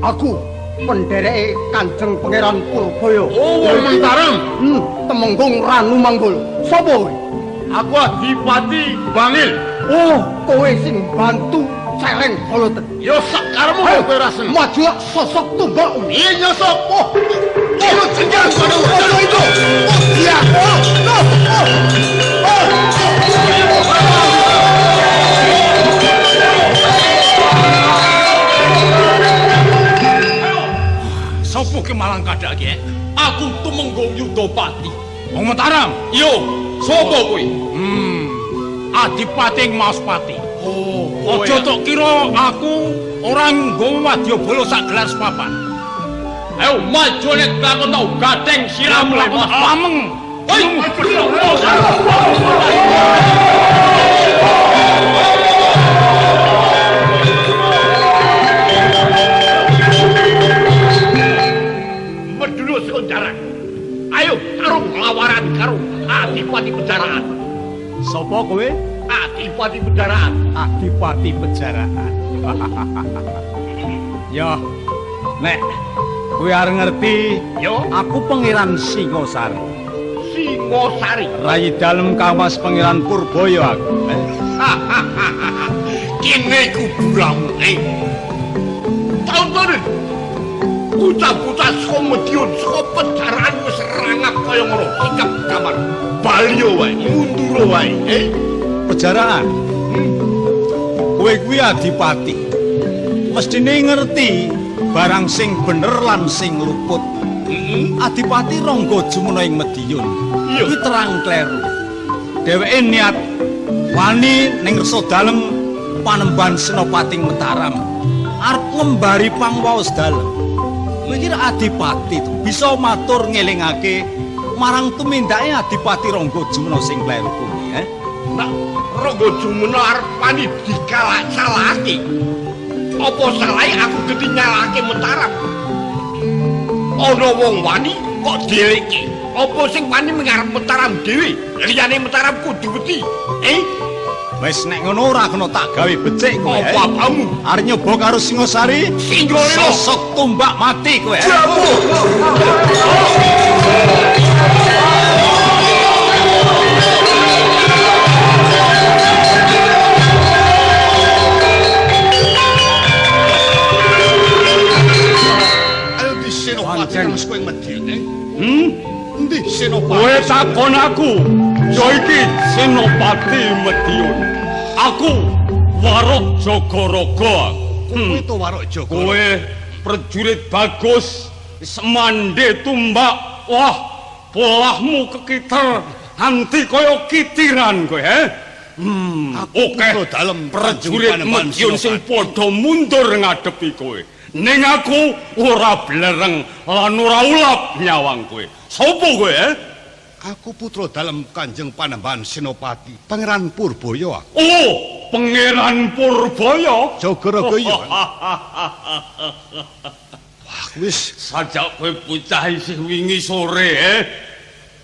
Aku pendereke Kanjeng Pangeran Purbaya. Oh, wong Mataram. Temenggung Ranu Manggolo. Sapa kowe? Aku Adipati Bangil. Oh, kowe sing bantu celeng holoten. Ya sak karepmu kowe ora seneng. Maju sosok tumbak. Iya sapa? Oh, jenjang kono. Itu. Oh, iya. Oh, oh. Oh. Sopo ki malang kadhake? Aku Tumenggung Yudapati. Wong Mataram. Yo, sapa kowe? Adipati ing Maospati. Oh, Aja tok kira aku ora nggawa wadyabala sak gelar sepapan. Ayo maju nek lakon tau gatheng sirahmu le Mas. Pameng. Hoi. Medhunuk saka jaran. Ayo tarung lawaran karo Adipati Pejaraan. Sapa kowe? Adipati Pejaraan. Adipati Pejaraan. Ya, nek kowe arep ngerti, Yo. Aku Pangeran Singosari. Singosari. Rayi dalem Kamas Pangeran Purbaya aku. Kene kuburamu. Tontonen. Bocah-bocah saka Madiun, saka Pejaraan wis rangap kaya ngono, sikap kamar. Balyo wae, mundur wae, Pejaraan. Kowe kuwi adipati. Mestine ngerti barang sing bener lan sing luput. Adipati Rangga Jumena ing Madiun. Kuwi terang kleru. Dheweke niat wani ning resa dalem Panembahan Senopati Mataram. Arep ngembari pangwaos dalem. Kowe iki adipati to, bisa matur ngelingake marang tumindake Adipati Rangga Jumena sing kleru kuwi, Nak Rangga Jumena arep wani dikalah salahake. Apa salahe aku geti nyalahake Mataram? Ana wong wani kok dheleke. Apa sing wani mengarep Mataram dhewe? Liyane Mataram kudu wedi. Wis nek ngono ora kena tak gawe becik kowe. Apa-apamu? Arep nyoba karo Singosari? Singgolelo. Sosok tumbak mati kowe. Ayo di Senopati kang kowe Madiun. Endi Senopati? Kowe takon aku, ya iki Senopati Madiun. Aku Warok Jagaraga. Kowe to Warok Jagaraga. Kowe prajurit bagus, semande tumbak. Wah, polahmu kekiter anti kaya kitiran kowe, Oke, dalem prajurit Madiun sing padha mundur ngadepi kowe. Ning aku ora blereng lan ora ulap nyawang kowe. Sopo kowe, Aku putra dalem Kanjeng Panembahan Senopati, Pangeran Purbaya aku. Oh, Pangeran Purbaya? Jagaraga iya. Wah, wis sajak kowe bocah isih wingi sore,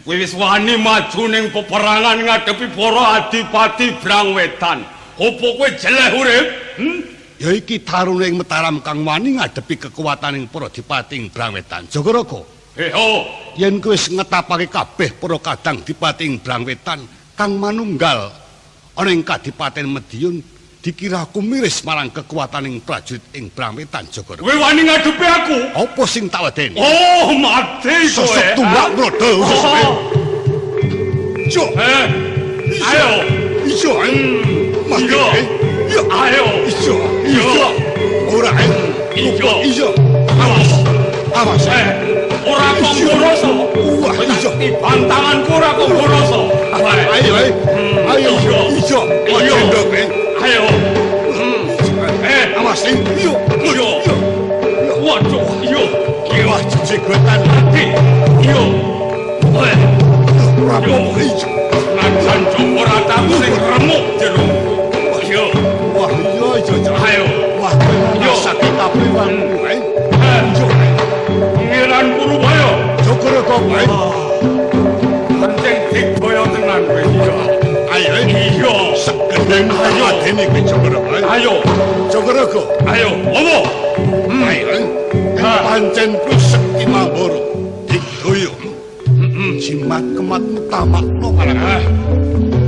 Kowe wis wani maju ning peperangan ngadepi para adipati Brangwetan. Opo kowe jeleh urip? Ya iki taruna ing Mataram kang wani ngadepi kekuwataning para adipati ing Brangwetan. Jagaraga. Heho, yen kowe wis ngetapake kabeh para kadang dipati ing Brangwetan kang manunggal ana ing Kadipaten Madiun, dikira aku miris marang kekuwataning prajurit ing Brangwetan. Jagaraga. Kowe wani ngadepi aku? Apa sing tak wedeni? Oh, mati kowe. Sosok tumbak mrodol. Jo. Ayo. Ijo. Mati. Yo. Ayo. Ijo. Ijo. Ora. Ijo. Ijo. Awas. Awas. Ora kok ngurasa. Wah, ijo. Bantanganku ora kok ngurasa. Ayo, ayo. Ijo. Ayo. Ayo. Awas. Yo. Yo. Waduh, yo. Wah, jejegotan mati. Yo. Ora ijo. Najan Joko ora tau sing remuk jero. Yo. Wah, iya ijo. Ayo. Wah, yo sakit kabeh wangku. Ijo. Pangeran Purbaya. Jagaraga wae. Pancen digdaya tenan kowe iya. Ayo. Iya. Segendeng ayo dene kowe Jagaraga. Ayo. Jagaraga. Ayo, opo? Ayo. Pancen kuwi sekti mambara. Digdaya. Jimat kemat mutamakna marang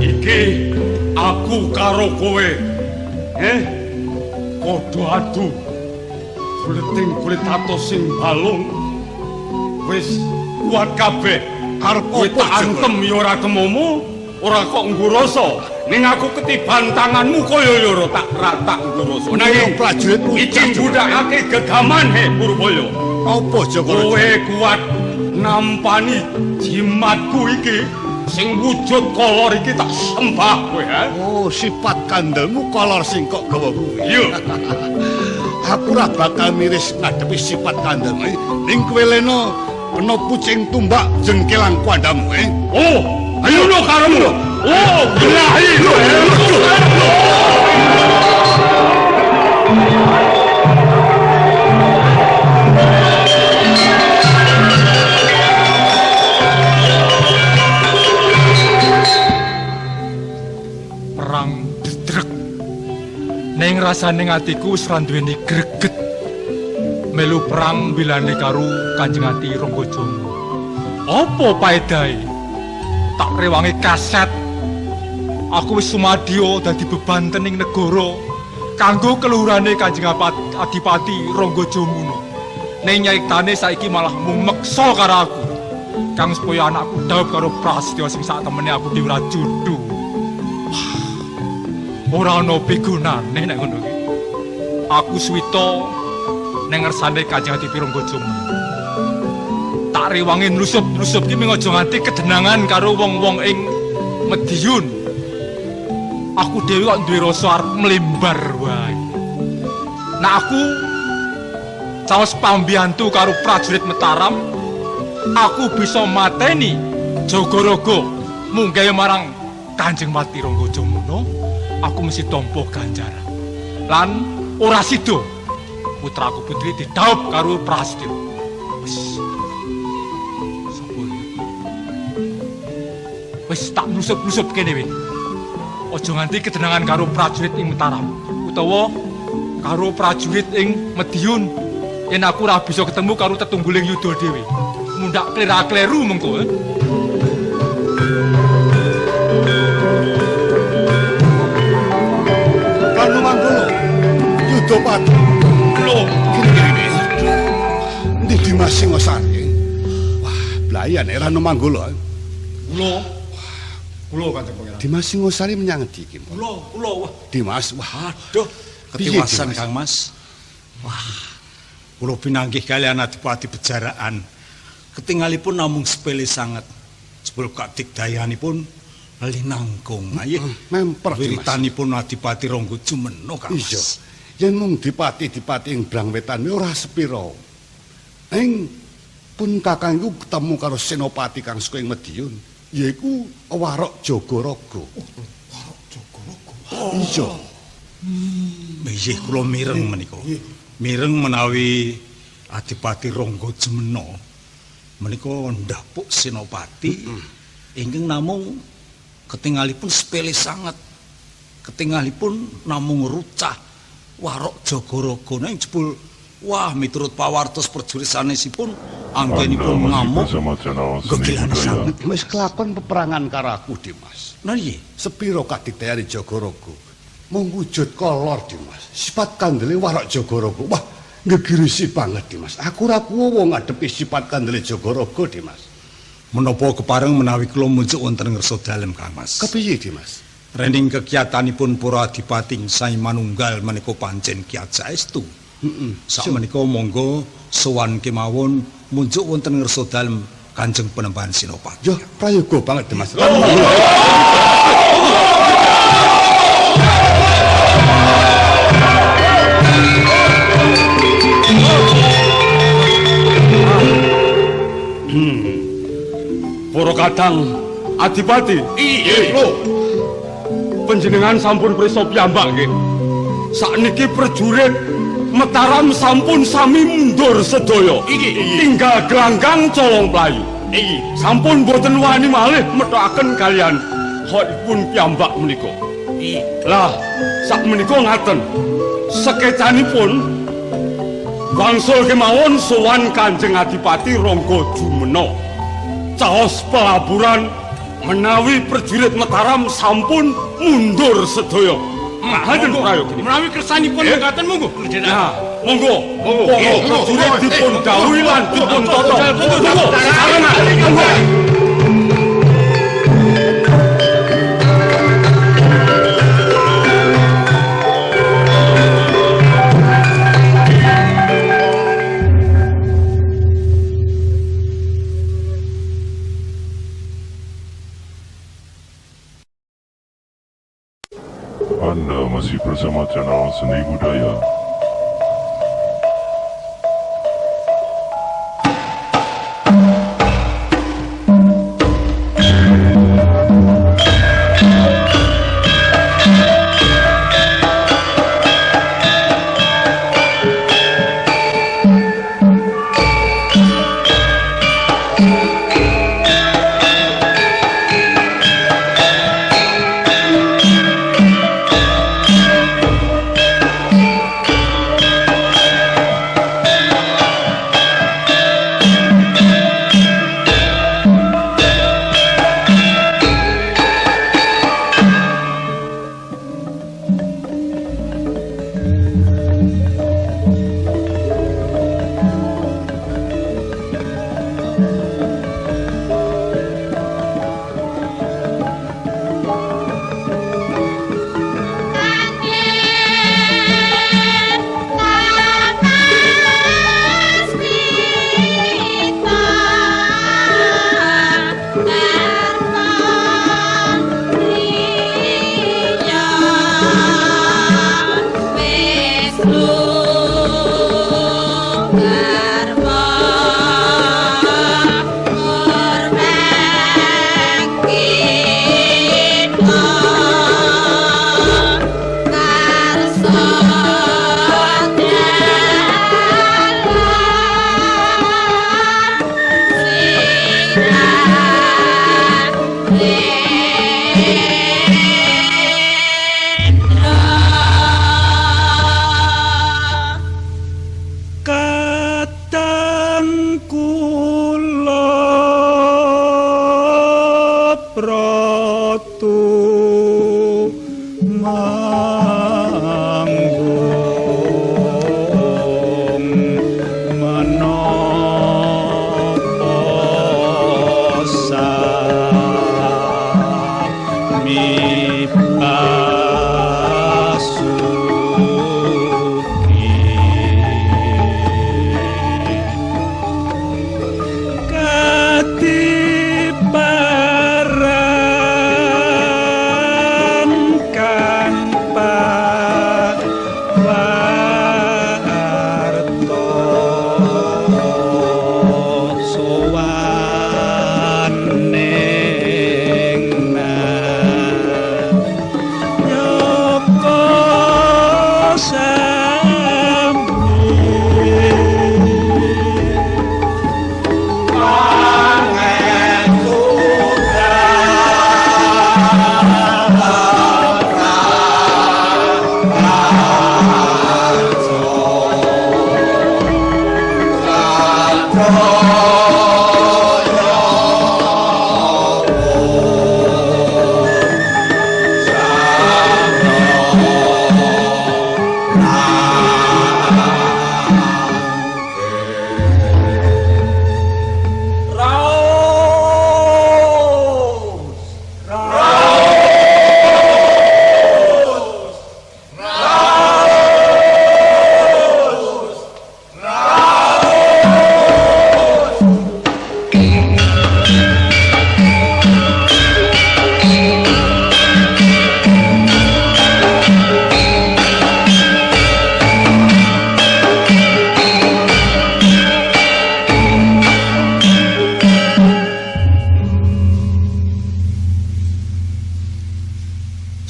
iki aku karo kowe. Padha adu. Kuliting kulit atos sing balung. Wis kuat kabeh. Arep kowe tak antem ya ora temumu, ora kok nggurasa. Ning aku ketiban tanganmu kaya ya ora tak ratak nggurasa. Nanging prajurit iki nggunakake gegaman he Purbaya. Apa Jagaraga? Kowe kuat nampani jimatku iki. Sing wujud kolor iki tak sembah kowe, ha? Oh, sifat kandelmu kolor sing kok gawa kuwi. Iya. Aku ora bakal miris ngadepi sifat kandelmu. Ning kowe leno kena pucing tumbak jengkelang kuandamu, eh. Oh, ayo no karemu. Oh, bilahi lho. Perang dedrek. Ning rasane atiku wis ra duweni greget. Melu perang bilane karo Kanjeng Ati Rangga Jama. Apa paedahe? Tak rewangi kaset. Aku wis sumadyo dadi beban tening negara kanggo keluhurane Kanjeng Adipati Rangga Jamuna. Ning nyaitane saiki malah mung meksa karo aku. Kang supaya anakku dhaup karo Prasetya sing sak temene aku dhewe ora judu. Ora ana pigunane nek ngono iki. Aku suwita ning ngersane Kanjeng Adipati Rangga Jamuna. Tak rewangi nlusup-nlusup ki mung aja nganti kedenangan karo wong-wong ing Madiun. Aku dhewe kok duwe rasa arep mlembar wae. Nek aku caos pambiyantu karo prajurit Mataram, aku bisa mateni Jagaraga munggahe marang Kanjeng Mati Rangga Jamuna. Aku mesti tampa ganjaran. Lan ora sida putraku putri didhaup karo Prasetya. Wis. Sapa iki? Wis tak mlusup-mlusup kene wis. Aja nganti kedenangan karo prajurit ing Mataram utawa karo prajurit ing Madiun. Yen aku ora bisa ketemu karo tetungguling yuda dhewe. Mundhak klera-kleru mengko. Ranu Manggolo, Yudapati. Lho, kene-kene. Endi Dimas Singosari? Wah, blayan Ranu Manggolo. Kula. Kula Kanjeng Pangeran. Dimas Singosari menyang endi iki? Kula, kula. Wah. Dimas, wah, aduh, ketiwasan Kang Mas. Wah. Kula pinanggih kaliyan Adipati Bejaraan. Ketingalipun namung sepele sanget. Jebul kadigdayanipun linangkung. Ayo, memper wiritanipun Adipati Rangga Jumena, Kang Mas. Iya. Yen mung dipati-dipati ing Brangwetan ora sepira. Ing pun kakangku ketemu karo senopati kang saka ing Madiun, yaiku Warok Jagaraga. Warok Jagaraga. Iya. Nggih, kula mireng menika. Mireng menawi Adipati Rangga Jumena menika ndhapuk senopati ingkang namung ketingalipun sepele sanget. Ketingalipun namung rucah Warok Jagaraga ning jebul wah miturut pawartos prajurit sanesipun anggenipun ngamuk gegelane sanget. Wis kelakon peperangan karo aku, Dimas. Lha piye? Sepira kadigdayane Jagaraga? Mung wujud kolor, Dimas. Sifat kandele Warok Jagaraga. Wah, ngegirisi banget, Dimas. Aku ora kuwowo ngadepi sifat kandele Jagaraga, Dimas. Menapa kepareng menawi kula munjuk wonten ngersa dalem, Kang Mas? Kepiye, Dimas? Rening kegiatanipun para adipati sae manunggal menika pancen kiat saestu. Sakmenika monggo sowan kemawon munjuk wonten ngersa dalem Kanjeng Panembahan Senopati. Yo, prayoga banget, Dimas. Para kadang Adipati. Iya, lho. Panjenengan sampun prisa piyambak nggih. Sakniki prajurit Mataram sampun sami mundur sedaya. Tinggal gelanggang colong playu. Sampun boten wani malih methokaken kalian hotipun piyambak menika. Lah, sakmenika ngaten. Sekecanipun wangsul kemawon sowan Kanjeng Adipati Rangga Jumena. Caos pelaburan menawi prajurit Mataram sampun mundur sedaya. Ngaten prayogi. Menawi kersanipun mekaten monggo. Nah, monggo. Para prajurit dipun dawuhi lan dipun tata. Monggo. Sarengan. Monggo. Anda masih bersama channel Seni Budaya.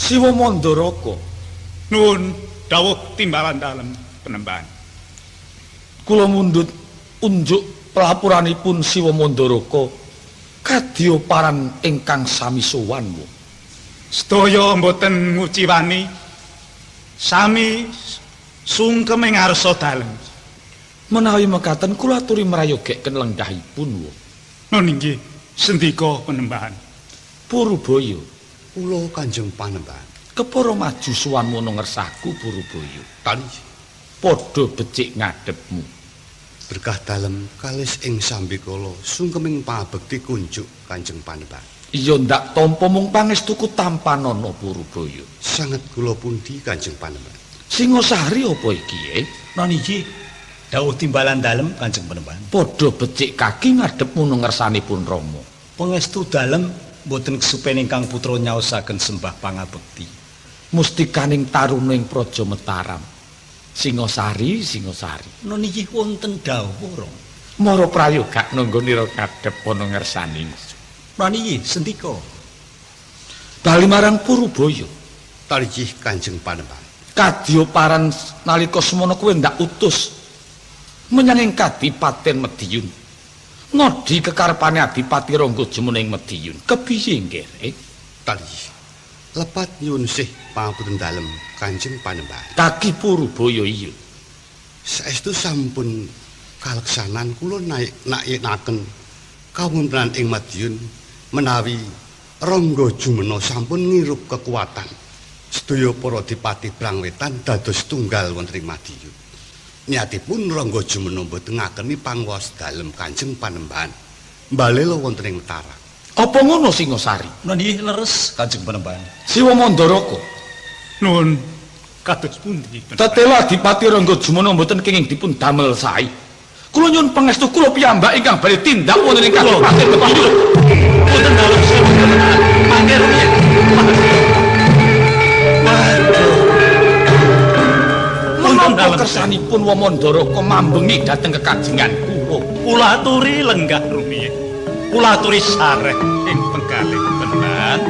Siwa Mandaraka. Nuwun dawuh timbalan dalem penemban. Kula mundhut unjuk pelapuranipun Siwa Mandaraka kadya paran ingkang sami sowan. Sedaya mboten nguciwani, sami sungkem ing ngarsa dalem. Menawi mekaten kula aturi mrayogeken lenggahipun. Nun inggih, sendika penembahan. Purubaya. Kula Kanjeng Panembahan. Kepara maju sowan mono ngersaku Purubaya. Tani padha becik ngadhepmu. Berkah dalem kalis ing sambikala sungkeming pabekti kunjuk Kanjeng Panembahan. Iya ndak tampa mung pangestuku tampanana Purubaya. Sanget kula pundi Kanjeng Panembahan? Singosari apa iki, Non iki dawuh timbalan dalem Kanjeng Panembahan. Padha becik kaki ngadhepmu nang ngersanipun Rama. Pangestu dalem mboten kesupen ingkang putra nyaosaken sembah pangabekti. Mustikaning taruna ing Praja Mataram. Singasari, Singasari. Nun inggih wonten dawuh, Rama. Mara prayoga nanggonira kadhep ana ngersani ingsun. Nun inggih sendika. Bali marang Purubaya. Tarijih Kanjeng Panembahan. Kadya paran nalika semono kowe ndak utus menyang ing Kadipaten Madiun. Ngodi kekarepane Adipati Rangga Jumena ing Madiun. Kepiye nggere? Tarijih. Lepat nyuwun sih pangapunten dalem Kanjeng Panembahan. Kaki Purubaya iya. Saestu sampun kaleksanan kula naik-naikaken kawontenan ing Madiun menawi Rangga Jumena sampun ngirup kekuatan sedaya para dipati Brangwetan dados tunggal wonten ing Madiun. Niatipun Rangga Jumena mboten ngakeni panguwas dalem Kanjeng Panembahan mbalela wonten ing Mataram. Apa ngono Singasari? Nun inggih leres Kanjeng Panembahan. Siwa Mandaraka. Nuwun kados pundi? Tetela Adipati Rangga Jumena mboten kenging dipun damel sae. Kula nyuwun pangestu kula piyambak ingkang badhe tindak wonten ing Kadipaten Madiun. Mboten dalem sewu mangke rumiyin. Menapa kersanipun Wamandaraka mambengi dhateng kekajengan kula? Kula aturi lenggah rumiyin. Kula aturi sareh ing penggalih Panembahan.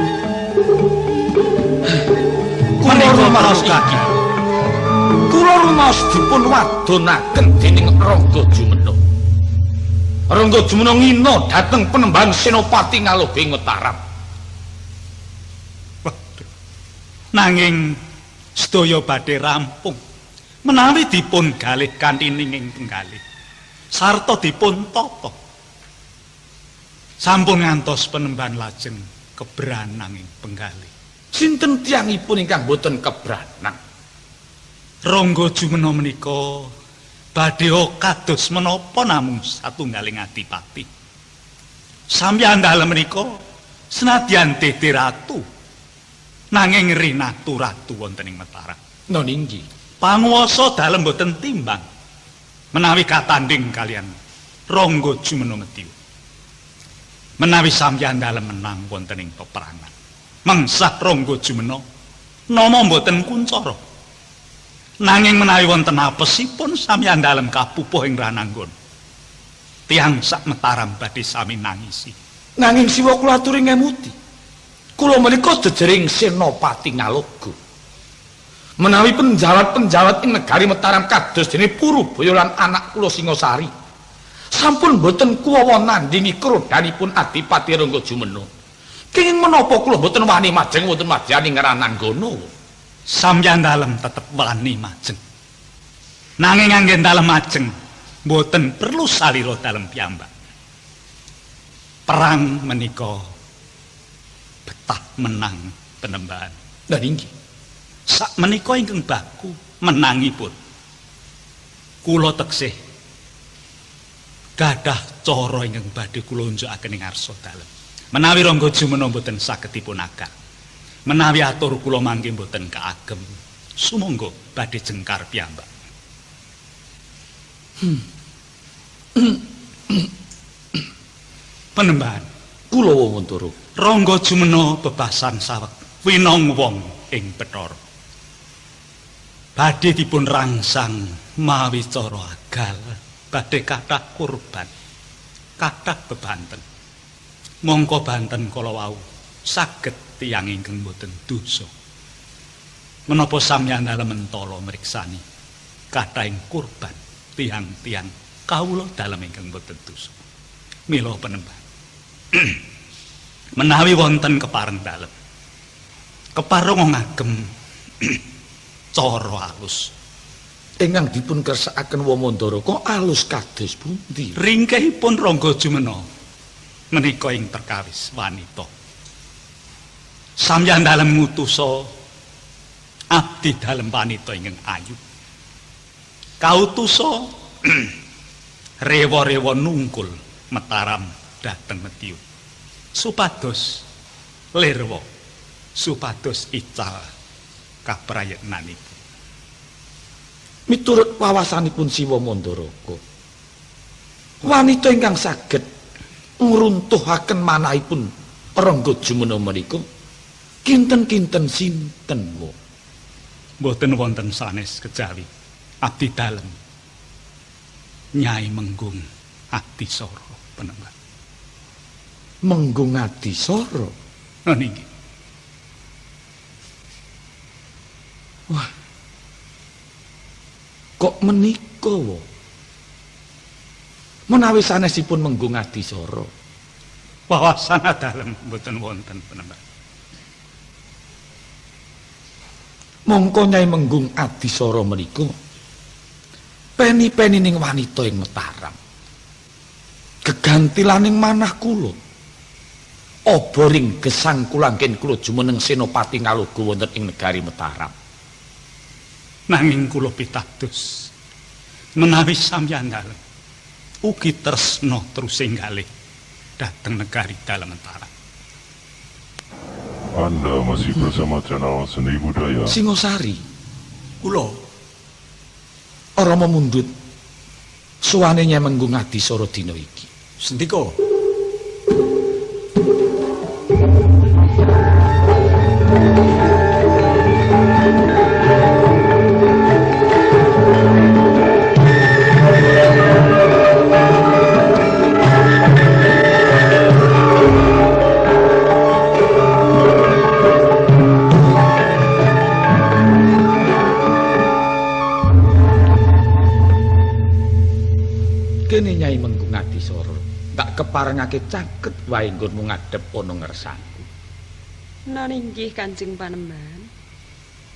Kula rumaos iki. Kula rumaos dipun wadonaken dening Rangga Jumena. Rangga Jumena ngina dhateng Panembahan Senopati Ngaloga ing Mataram. Waduh. Nanging sedaya badhe rampung menawi dipun galih kanthi ning penggalih sarta dipun tata. Sampun ngantos Panembahan lajeng kebranang ing penggalih. Sinten tiyangipun ingkang boten kebranang? Rangga Jumena menika badhe kados menapa namung satunggaling adipati. Sampeyan dalem menika senadyan dadi ratu nanging rinatu ratu wonten ing Mataram. Nun inggih. Panguwasa dalem boten timbang menawi katandhing kaliyan Rangga Jumena Mediun. Menawi sampeyan dalem menang wonten ing peperangan, mengsah Rangga Jumena nama mboten kuncara. Nanging menawi wonten apesipun sampeyan dalem kapupuh ing rananggon, tiyang sak Mataram badhe sami nangisi. Nanging siwa kula aturi ngemuti. Kula menika jejering Senopati Ngaloga. Menawi penjawat-penjawat ing negari Mataram kados dene Purubaya lan anak kula Singasari sampun boten kuwawa nandingi krodanipun Adipati Rangga Jumena. Kenging menapa kula boten wani majeng wonten madyaning Rananggana? Sampeyan dalem tetep wani majeng. Nanging anggen dalem majeng boten perlu salira dalem piyambak. Perang menika betah menang Panembahan. Lah inggih. Sak menika ingkang baku menangipun. Kula teksih gadah cara ingkang badhe kula unjukaken ing ngarsa dalem. Menawi Rangga Jumena mboten saged dipun agal. Menawi atur kula mangke mboten kaagem, sumangga badhe jengkar piyambak. Panembahan kula Wamantara. Rangga Jumena bebasan saweg winong wong ing Bathara. Badhe dipun rangsang mawi cara agal, badhe kathah kurban, kathah bebanten. Mongko banten kala wau saged tiyang ingkang boten dosa. Menapa sampeyan dalem mentala mriksani kathahing kurban tiyang-tiyang kawula dalem ingkang boten dosa. Mila Panembahan, menawi wonten kepareng dalem, kepareng ngagem cara alus ingkang dipun kersakaken Wamandaraka alus kados pundi? Ringkehipun Rangga Jumena menika ing perkawis wanita. Sampeyan dalem ngutusa abdi dalem wanita ingkang ayu. Kautusa rewa-rewa nungkul Mataram dhateng Mediun supados lirwa, supados ical kaprayitnanipun. Miturut wawasanipun Siwa Mandaraka, wanita ingkang saged ngruntuhaken manahipun Rangga Jumena menika kinten-kinten sinten wa? Mboten wonten sanes kejawi abdi dalem Nyai Menggung Adisara Panembahan. Menggung Adisara? Niki. Wah. Kok menika wo? Menawi sanesipun Menggung Adisara. Wawasan dalem mboten wonten Panembahan. Mongko Nyai Menggung Adisara menika peni-peni ning wanita ing Mataram. Gegantilaning manah kula. Oboring gesang kula anggen kula jumeneng Senopati Ngaloga wonten ing negari Mataram. Nanging kula pitados menawi sampeyan dalem ugi tresna terus enggalih dhateng negari dalem Mataram. Anda masih bersama channel Seni Budaya. Singosari, kula Rama mundhut suwane Nyai Menggung Adisara dina iki. Sendika. Kene Nyai Menggung Adisara tak keparengake caket wae nggonmu ngadhep ana ngersaku. Nona inggih Kanjeng Panembahan.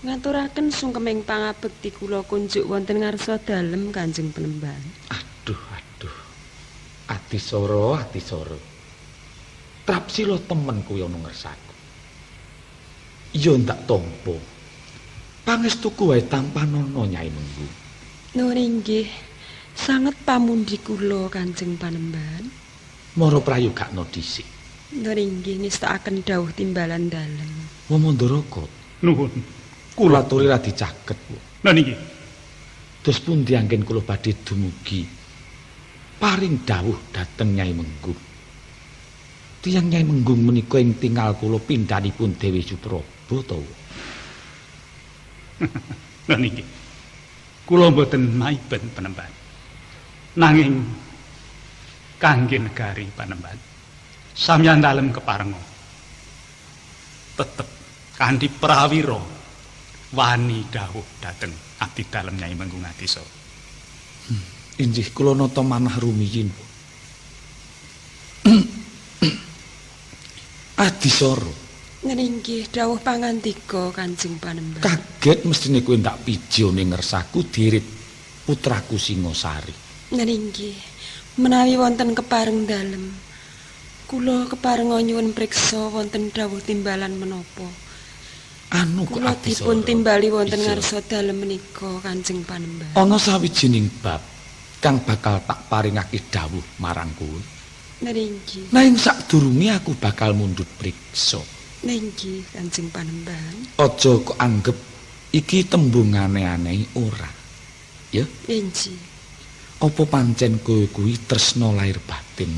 Ngaturaken sungkeming pangabekti kula kunjuk wonten ngarsa dalem Kanjeng Panembahan. Aduh aduh. Adisara, Adisara. Trapsila temen kuwi ana ngersaku. Ya ndak tampa. Pangestuku wae tampanana Nyai Menggung. Nona inggih. Sanget pamundi kula Kanjeng Panembahan. Mara prayogakna dhisik. Nona inggih ngestakaken dawuh timbalan dalem. Wong Mandaraka. Nuwun. Kula aturi radi caket. Lha niki. Terus pundi anggen kula badhe dumugi paring dawuh dhateng Nyai Menggung. Tiyang Nyai Menggung menika ing tingal kula pindhanipun Dewi Supraba to. Lha niki. Kula mboten maiben Panembahan. Nanging kangge negari Panembahan sampeyan dalem keparenga tetep kanthi prawira wani dawuh dhateng abdi dalem Nyai Menggung Adisara. Inggih kula nata manah rumiyin. Adisara. Nggih dawuh pangandika Kanjeng Panembahan. Kaget mestine kowe ndak pijo ning ngersaku dirit putraku Singosari. Nggih, menawi wonten kepareng dalem, kula keparenga nyuwun priksa wonten dawuh timbalan menapa. Anu kok kula dipun timbali wonten ngarsa dalem menika Kanjeng Panembahan. Ana sawijining bab kang bakal tak paringake dawuh marang kowe. Nggih. Nanging sadurunge aku bakal mundhut priksa. Nggih, Kanjeng Panembahan. Aja kok anggep iki tembung aneh-aneh ora. Ya? Nggih. Apa pancen kowe kuwi tresna lair batin